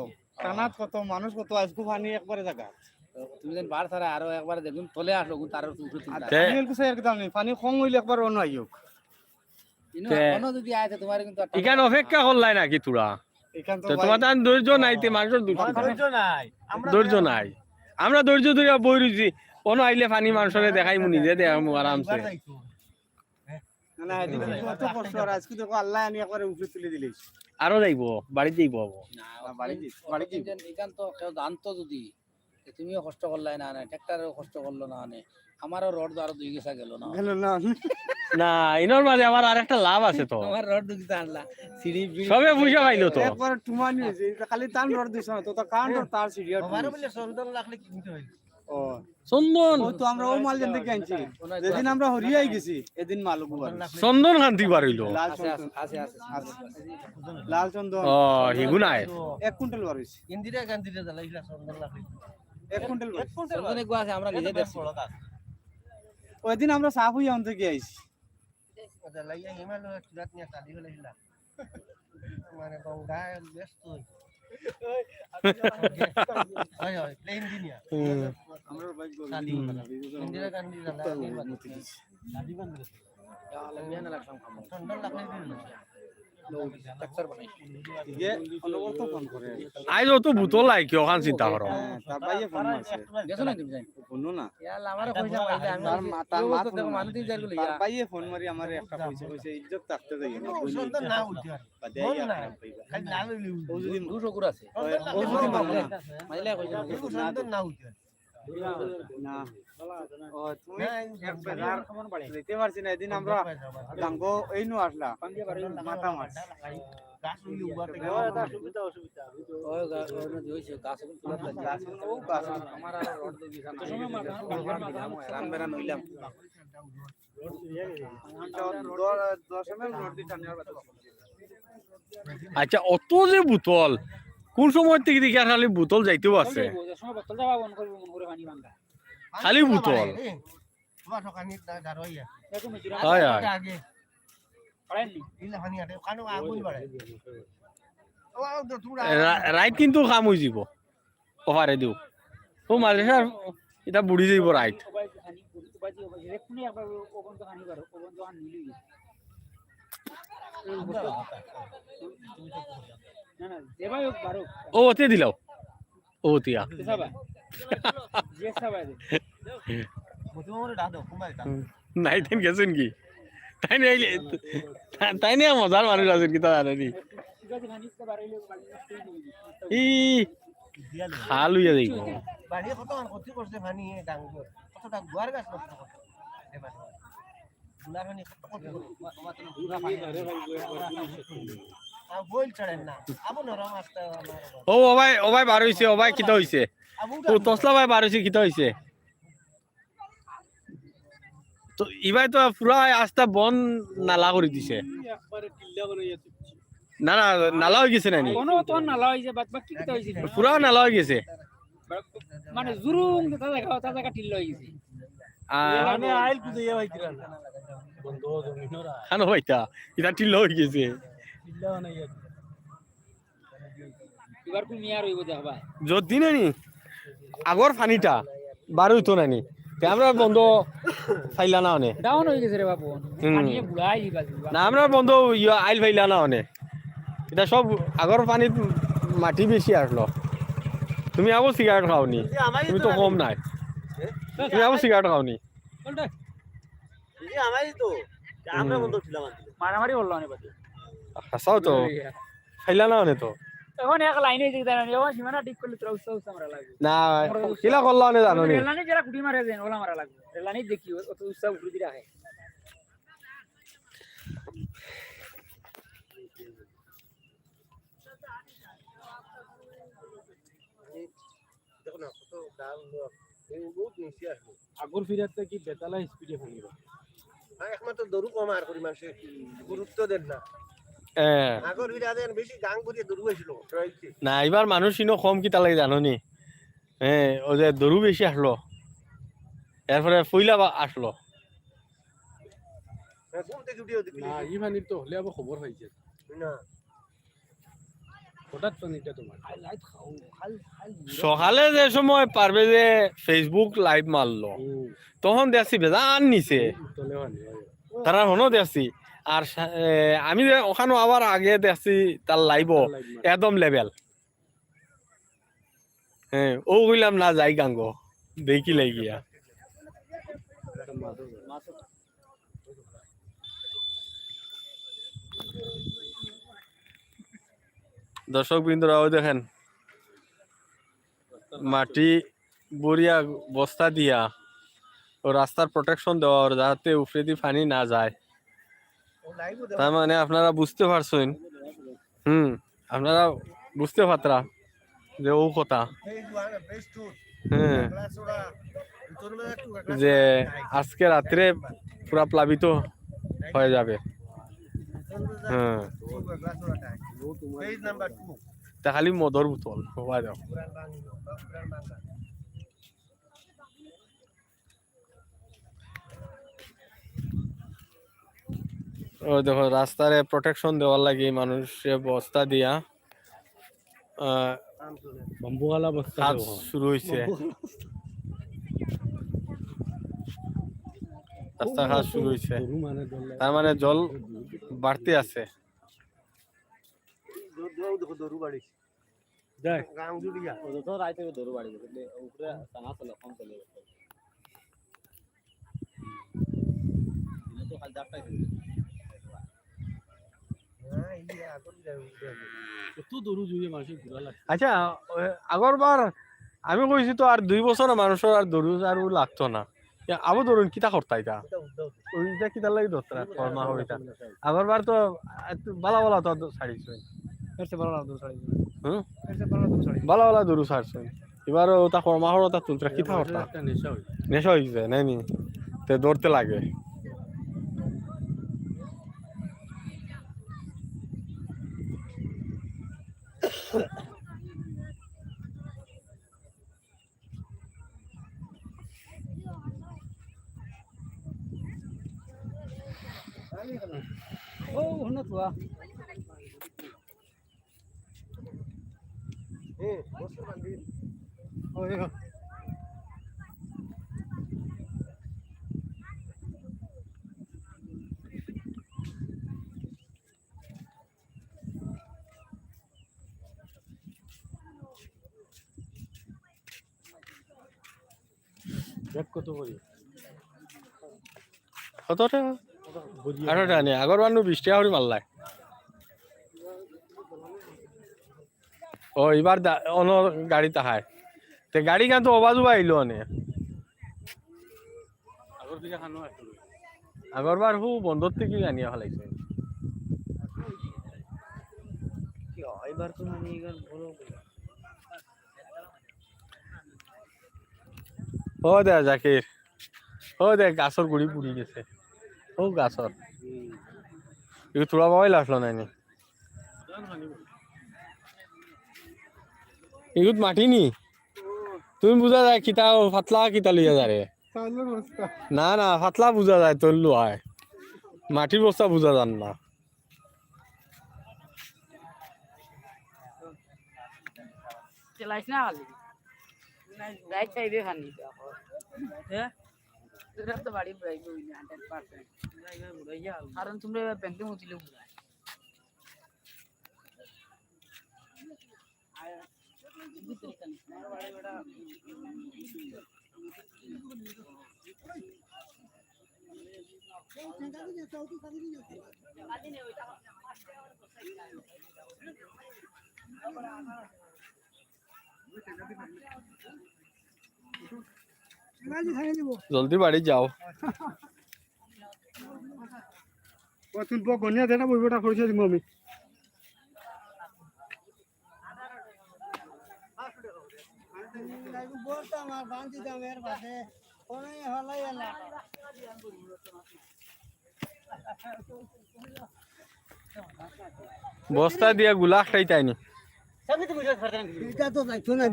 টানাত কত, মানুষ কত, আজকু পানি একবারে জাগা। তো তুমি যেন বার ছাড়া আরো একবারে দেখুন, তলে আসলো, কিন্তু তার উপরে তুলতে আর আসে। পানি একটু চাই একদম নেই, পানি কম হইলে একবার অন্য আইয়ুক। ইনো তে অন্য যদি আয়, তো তোমার কিন্তু আর ইখান অপেক্ষা করলাই নাকি তোরা? ইখান তো তো ভাই তোমার তান ধৈর্য নাই, তে মানুষের দুঃখ আমার ধৈর্য নাই। আমরা ধৈর্য নাই। আমরা ধৈর্য ধরে বই রইছি, অন্য আইলে পানি মানুষরে দেখাইমু, নিজে দেখাইমু আরামসে। না, না, এদিকে কত কষ্ট আর আজকে দেখো আল্লাহ আনি একবারে উপরে তুলে দিলে। আরো যাইবো, বাড়িত যাইবো হবো। না, বাড়িত যাইবো, বাড়িত যাইবো। ইখান তো কেউ জানতো যদি, যে তুমিও কষ্ট করলাই না, না, ট্রাক্টরেও কষ্ট করলো না, মানে, আমারও রড তো আরো দুই গেছা গেল না। গেল না। না, ইনোর মাঝে আমার আরেকটা লাভ আছে তো। আমার রড দুই গেছা আনলা, সিঁড়ি বিড়ি সবে পয়সা পাইলো তো। একবার টুমানি হয়েছে, এটা খালি তান রড দিছে না, তো তার কারেন্ট আর তার সিঁড়ি আর আমারও টুমানি। বলে সন্তান লাগলে কিনতে হয়। ও, চন্দন। ওই তো আমরা ও মাল যেন থেকে আনছি, যেদিন আমরা হরিয়াই গেছি, এদিন মাল ওগুলো আনছি। চন্দন খান তুই বার হইলো। লাল আছে, আছে, চন্দন। আছে, আছে, আছে। লাল চন্দন। ও, হিগু নাই। এক কুইন্টাল বার হইছে। ইন্দিরা গান্ধীরে জ্বালাইছিলা চন্দন লাগাই। এক কুইন্টাল বার হইছে। চন্দন এগুলো আছে, আমরা নিজে দেখছি। ওই দিন আমরা সাফ হইয়া আনতে গিয়ে আইছি। জ্বালাইয়া হিমালয় চূড়াত নিয়ে কালি ফেলাইছিলা। মানে গঙ্গায় ব্যস্ত হই। হয়, হয়, প্লেন দিনিয়া। হুম। কালি। হুম। ইন্দিরা গান্ধী জ্বালায়। ঠান্ডা লাগলে দিল। ইয়ে, অনবরত ফোন করে। আইজ অত বোতল আই কি ওখান চিন্তা করো। হ্যাঁ, তার ভাইয়ে ফোন মারছে। গেছো না তুমি? ফোনও না। ইয়ার আমারে কইছে ভাই, আমি তার মা-, তার মা ফোন মারছে। তার ভাইয়ে ফোন মারি আমারে একটা কইছে, কইছে, "ইজ্জত থাকতে যাইও না, বইন ইজ্জত না উঠে আর। বাদে ফোন আইয়া না। খারাপ পাইবা।" খালি না লইলে ও যদি দুশো করে আছে। ও, ও যদি মারলো না। মাইলে কইছে না। দুশো না উঠে আর। না। ও, তুমি না, এই এক বেজার যেতে পারছি না। এদিন আমরা গাঙ্গো এই নু আসলা। মাথা মারছি। ওই গা-, ওই নদী হইছে, গাছ এখন তুলে ফেলছে। গাছ এখন, ও গাছ এখন। আমার আর রড দিয়ে দিলাম। রাম বেড়া নইলাম। আচ্ছা, অত যে বোতল, কোন সময় থেকে দেখি আর খালি বোতল যাইতেও আছে? খালি বোতল। হয়, হয়। রা-, রাইত কিন্তু কাম হয়ে যাব। ওপারে দিও। ও মাদ্রাসার ইটা বুড়ি যাইব রাইত। ও, ওতে দিলাও। ও, তিয়া। হুম। নাই, তাইন গেছেন কি? তাইন আইলে, তা-, তাইন মজার মানুষ আছেন কি, তা জানে নি? ই, খাল হইয়া যাইব। বাড়ি কত মান ক্ষতি করছে পানি, এ ডাঙ্গর। কতটা গুয়ার গাছ নষ্ট করছে। এ বাড়ি। গুলার পানি কত ক্ষতি করছে। আর বইল চড়েন না। আবু নরম আস্তে আমার। ও, ও ভাই, ও ভাই বার হইছে, ও ভাই কিতা হইছে? আবু ও তসলা ভাই বার হইছে, কিতা হইছে? তো ইবাই তো পুরা আস্তা বন নালা করি দিছে। একবারে টিল্লা বানাইয়া দিছে। না, না, নালা হয়ে গেছে নানি? কোনো তো নালা হইছে, বাদ বাকি কিতা হইছে? পুরা নালা হয়ে গেছে। মানে জুরুং যে তাজা খাওয়া, তাজা কাটিল হয়ে গেছে। আহ, মানে আইল কুদাইয়া পাইতিরা না। বন্ধ জমিনরা। খানো পাইতা, ইটা টিল্লা হয়ে গেছে। টিল্লা বানাইয়া দিছে। এবার কোন মিয়া রইব দেখবা। যদি নানি আগর পানিটা বার হইতো নানি, তে আমরা বন্ধ ফাইলা না অনে। ডাউন হয়ে গেছে রে বাবু। হুম। পানিয়ে বুড়াই দিবা দিবা। না, আমরা বন্ধ ইয়া আইল ফাইলা না অনে। এটা সব আগর পানিত মাটি বেশি আসলো। তুমি আবো সিগারেট খাওনি, তুমি তো কম নাই। তুমি আবো সিগারেট খাওনি। কোনটা? জি, আমারই তো। আমরা হুম। বন্ধ ছিলাম আর কি। মারামারি করলো অনেক বাদে। হাছাউ তো। ইয়া। খাইলা না অনে তো। এখন এক লাইনে যে জানো, এখন সীমানা ঠিক করলে তোরা উৎসাহ উৎসাহ আমরা লাগবে। না, আমরা উৎসাহ। কিলা করলা অনে জানো নি? রেলানি যারা গুটি মারে যেন, ওলা মারা লাগবে। রেলানি দেখি, ও-, অত উৎসাহ উঠে দিরা হয়। দেখো না, কত ডাল, এই বহুত নিচে আসলো। আগর ফিরাতে কি বেতালা স্পিডে ভাঙিব? আর একমাত্র দরু কম আর করি মানুষে গুরুত্ব দেন না। হ্যাঁ। আগর ফিরাতে বেশি গাং করিয়া দরু আসলো, রয়েছে। না, এবার মানুষ ইনো কম কিতা লাগে জানো নি? হ্যাঁ, ওই যে দরু বেশি আসলো, এরপরে ফইলা বা-, আসলো। হ্যাঁ, ঘুম থেকে উঠিও দেখলি। না, ই পানির তো হলে আবার খবর পাইছে। না। হঠাৎ পানিটা তোমার। সকালে যে সময় পারবে যে Facebook live মারলো, হুম। তখন দেখছি বেজান নিচে। হুম, তলে পানি, হয়। তারা হনো দেখছি। আর সা-, এ, আমি যে ওখানে আবার আগে দেখছি তার live-ও তার live মারে। একদম level। হ্যাঁ, ও কইলাম না যাই গাঙ্গো, দেখি লাগিয়া। দর্শক বৃন্দরা, ওই দেখেন, মাটি বরিয়া বস্তা দিয়া ও রাস্তার protection দেওয়া ওর, যাতে উপরেদি পানি না যায়। তার মানে আপনারা বুঝতে পারছেন, হুম, আপনারা বুঝতে পারতরা যে ও কথা। হ্যাঁ, যে আজকে রাত্রে পুরা প্লাবিত হয়ে যাবে। হ্যাঁ, তা খালি মদর বোতল হবা যাও। ও দেখো, রাস্তারে প্রোটেকশন দেওয়ার লাগি মানুষে বস্তা দিয়া, আহ, বাম্বুওয়ালা বস্তা কাজ দেওয়া হয়। শুরু হইছে। রাস্তার কাজ শুরু হইছে। গরু মানে জল তার মানে জল বাড়তি আছে। দৌড়, দৌড়, দেখো, দৌড় বাড়ি। যাই। গাঙ জুড়িয়া। ও তো রাইতে দৌড় বাড়ি গেছে। উপরে টানা চলে, কম চলে। দিনে তো খালি চারটায় চলে। হ্যাঁ, এই যে আগর দিকে উঠে আসে। কত দৌড় জুড়িয়ে মানুষের ঘোরা লাগে। আচ্ছা, ওই আগরবার আমি কইছি তো আর দুই বছর মানুষের আর দৌড় আর ও লাগতো না। ইয়া, আবু ধরুন, কিতা করতা ইটা? ওইটা কিতার লাগি ধরতা না? কর্মা হইতা। আগরবার তো, আহ, বালা বালা তো ছাড়িছে। এর চেয়ে বালা বালা দৌড় ছাড়িছে। হুম? এর চেয়ে বালা বালা দৌড় ছাড়িছে। বালা বালা দৌড় ছাড়ছে। এবারও ওটা কর্মা হলো, ওটা তুলতে কিতা করতা? একটা নেশা হইছে। নেশা হইছে, নাই নি? তে ধরতে লাগে। ও, হুনো তো। ব্যাগ কত করি? কত টাকা? বুঝি আঠারো টাকা নি, আগর বার নু বিশ টাকা করি মারলাই। ও, এবার দা-, অন্য গাড়ি তাহায়। তে গাড়ি কেন তো ওবাজু আইলো অনে? আগর দিকে খানো আসলো। আগর বার হু বন্দর থেকে আনিয়া ফালাইছে। কি হয়, এবার তো মানে এবার বড় ও দে জাকির, ও দে গাছর গুড়ি পুড়ি গেছে, ও গাছর। হুম। ইগু তোরা বাবাই লাসলো নাইনি? ইগুত মাটি নি? তুমি বুঝা যায় কিতা, ও পাতলা কিতা লইয়া যা রে? চাউলর বস্তা। না, না, পাতলা বুঝা যায় তোর লুয়ায়। মাটির বস্তা বুঝা যার না। চালাইস না খালি। রাইট সাইডে খানি। হ্যাঁ? তোরা তো বাড়ি বুড়াই বই না, হান্ড্রেড পার্সেন্ট। কারণ তোমরা এবার ব্যাংকে মুতিলে বুড়াই। জলদি বাড়ি যাও। ও, তুই বক গনিয়া দে না, বইবটা খরচ দিব আমি। বস্তা দিয়া গুলা খাইতাইনি। এটা তো যাইতো না।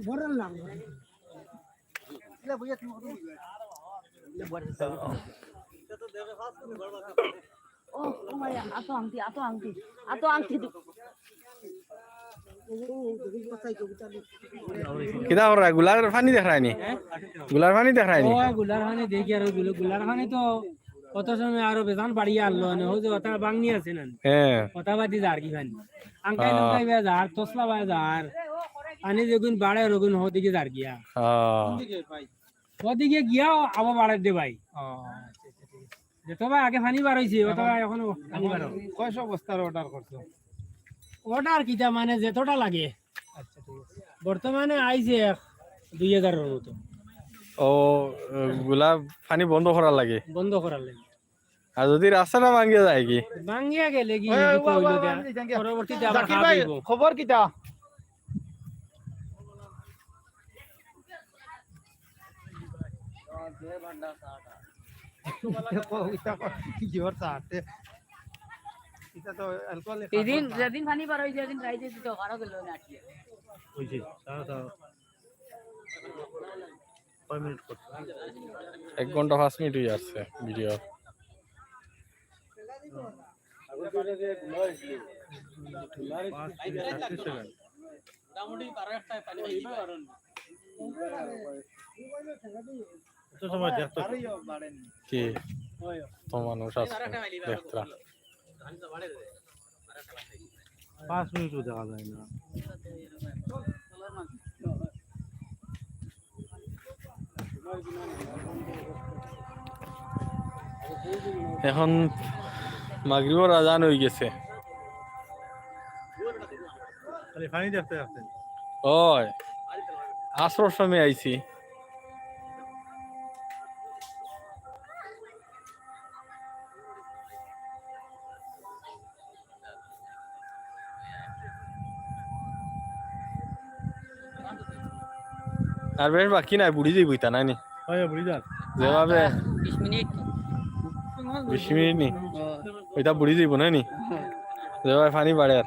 বড় না। ও, ও মাই, আতো আংটি, আতো আংটি, আতো আংটি দি। কিতা কররা? গুলার পানি দেখরায়নি? গুলার পানি দেখরায়নি? ও, গুলার পানি দেখি আর গুল-, গুলার পানি তো কত সময় আরো বেজান বাড়িয়া আনলো, মানে, ও যে ওটা বাংনি আছে না? হ্যাঁ। ওটা বাদি যার কি পানি? আঙ্কাই হ্যাঁ। নুকাই বে যার, তসলা বে যার। পানি যেগুন বাড়ে, ওগুন হো দিকে যার গিয়া। হ্যাঁ। ওদিকে গিয়াও আবার বাড়ার দে ভাই। ও, আচ্ছা, আচ্ছা, ঠিক আছে। যেত ভাই আগে পানি বার হইছে, অত ভাই এখনো পানি বার হয়। কয়শো বস্তার অর্ডার করছো? অর্ডার কিতা মানে যেতটা লাগে। আচ্ছা, ঠিক আছে। বর্তমানে আইছে এক দুই হাজারের মতো। ও, গুলা পানি বন্ধ করার লাগে? বন্ধ করার লাগে। আর যদি রাস্তাটা ভাঙ্গিয়া যায় কি? ভাঙ্গিয়া গেলে কি ওই, ওই, ওই, ওই, ওই, ওই, ওই, ওই, পরবর্তীতে আবার জাকির খারাপ ভাই, হইব। খবর কিতা? ইটা তো alcohol এদিন, যেদিন পানি বার হয়েছে, সেদিন রাইতে দিতে পারো গেল না আজকে। ওই যে, দাঁড়াও, দাঁড়াও। কয় মিনিট করছে? এক ঘন্টা পাঁচ মিনিট হয়ে যাচ্ছে ভিডিও। পাঁচ মিনিট আটত্রিশ সেকেন্ড। এত সময় দেখতো কি? কি? তো মানুষ আছে দেখরা। পাঁচ মিনিটও দেখা যায় না। এখন মাগরিবর আজান হয়ে গেছে। খালি পানি দেখতে দেখতে। ওই, আসরর সময় আইছি। আর বেশ বাকি নাই, বুড়ি যাইব ইতা, নাই নি? হয়, বুড়ি যার। যেভাবে বিশ মিনিট। বিশ মিনিট নি? ও। ওইটা বুড়ি যাইব, নাই নি? হ্যাঁ। যেভাবে পানি বাড়ে আর।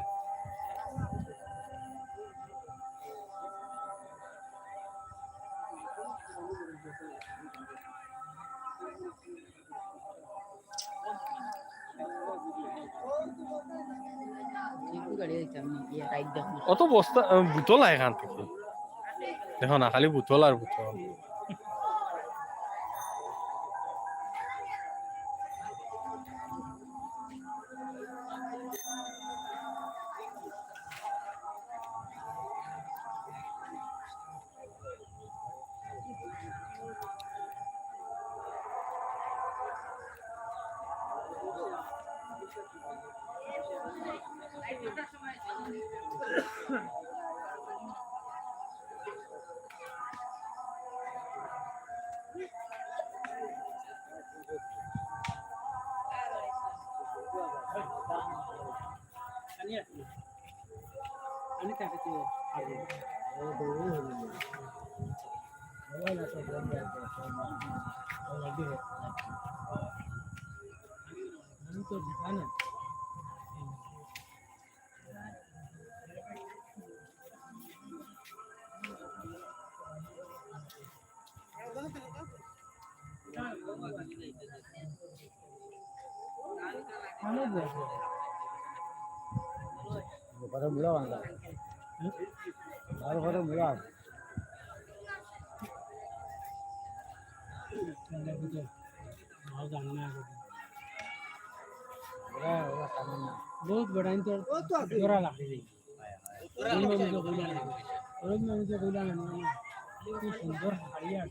অত বস্তা, আহ, বোতল আয় এখান থেকে। দেখো না, খালি বোতল আর বোতল। बहुत बड़ा, इन तो जोरा लाग रही। रोज में मुझे बोला ना, इतनी सुंदर साड़ी है।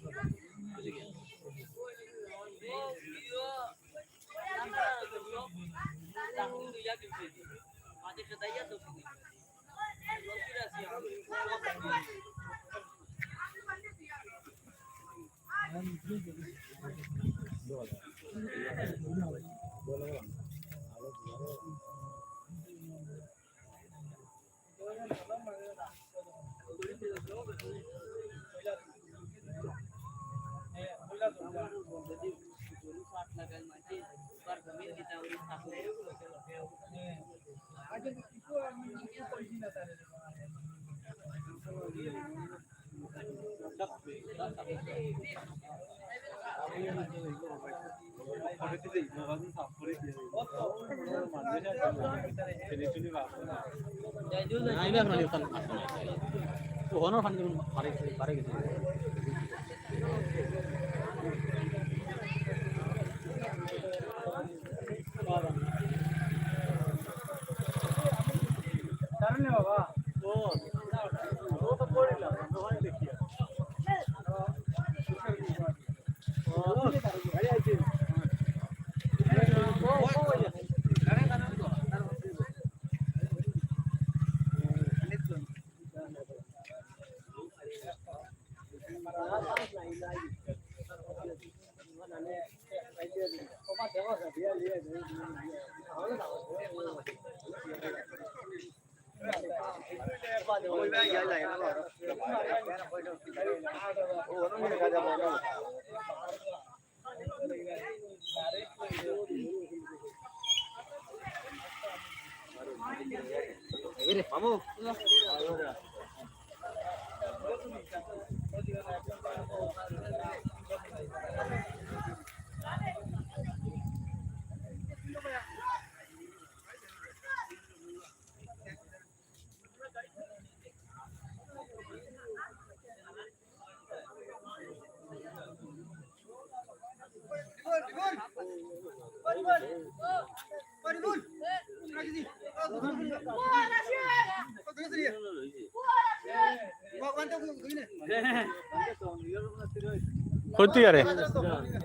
কই তুই আরে?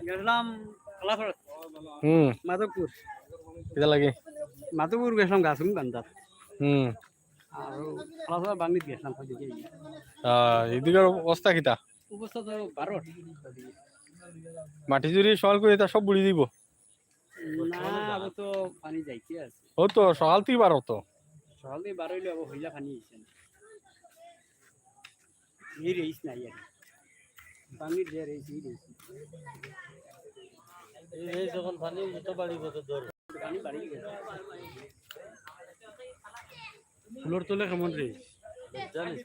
গেছিলাম কালাপাড়া। হুম। মাধবপুর। কিতা লাগে? মাধবপুর গেছিলাম গাছুন বান্ধাত। হুম। আর কালাপাড়া বাংলিত গেছিলাম, কই দেখি। আহ, এদিকের অবস্থা কিতা? অবস্থা তো বারো। মাটি জুড়ি সকাল করে এটা সব বুড়ি দিব। না, ও তো পানি যাইতে আছে। ও তো সকাল থেকে বারো তো। সকাল থেকে বারো হইলে আবার হইলা পানি হইছে না। এই রেস নাই আর। পানির যে রেস, এই রেস। এই, এই যখন পানি উঠতে পারি কত দূর। পানি বাড়ি গেছে। ফুলর তলে কেমন রেস? জানিস?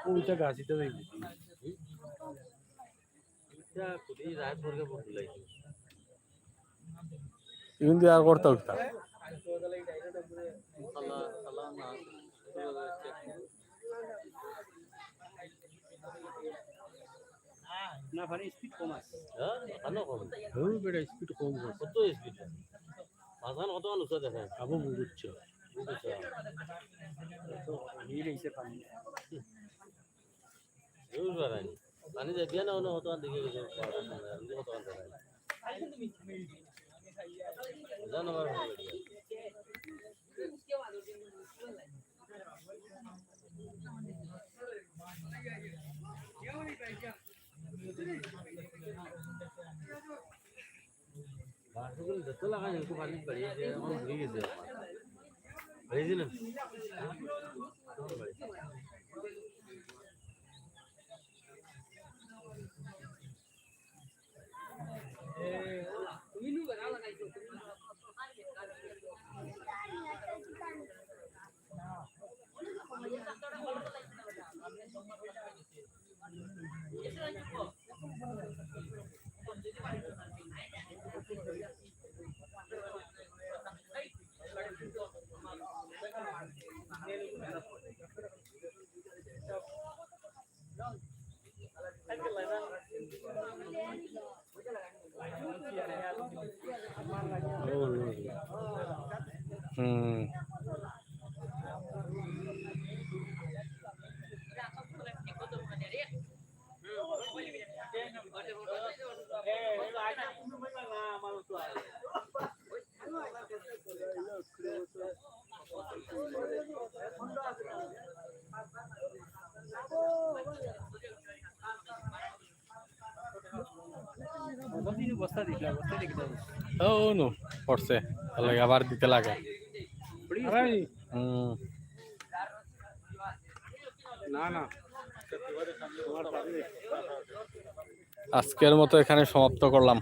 ওইটা গাছ, এটা দেখবি। ইগুন দিয়া আর করতাম কিতা? না, পানির স্পিড কম আছে। হ্যাঁ, পানিও কম। হুম, বেটা, স্পিড কম আছে। কত স্পিড? মাঝখান কতখান উঁচা দেখেন। আবু বুঝছো। বুঝছো। তো ভিড় হইছে পানি। বুঝ পারানি। পানি যাই দিয়া না, অনো কতখান দিকে গেছে, কতখান দেখা যায়। জানো আমার ভালো লাগে। বাসগুলো যত লাগাই, একটু খালি বাড়িয়ে দিয়ে এখন ঘুরে গেছে। বাড়িয়ে দিলেন? হুম। ও, ও নু, পড়ছে। তার লাগি আবার দিতে লাগে। হুম। না, না। আজকের মতো এখানে সমাপ্ত করলাম।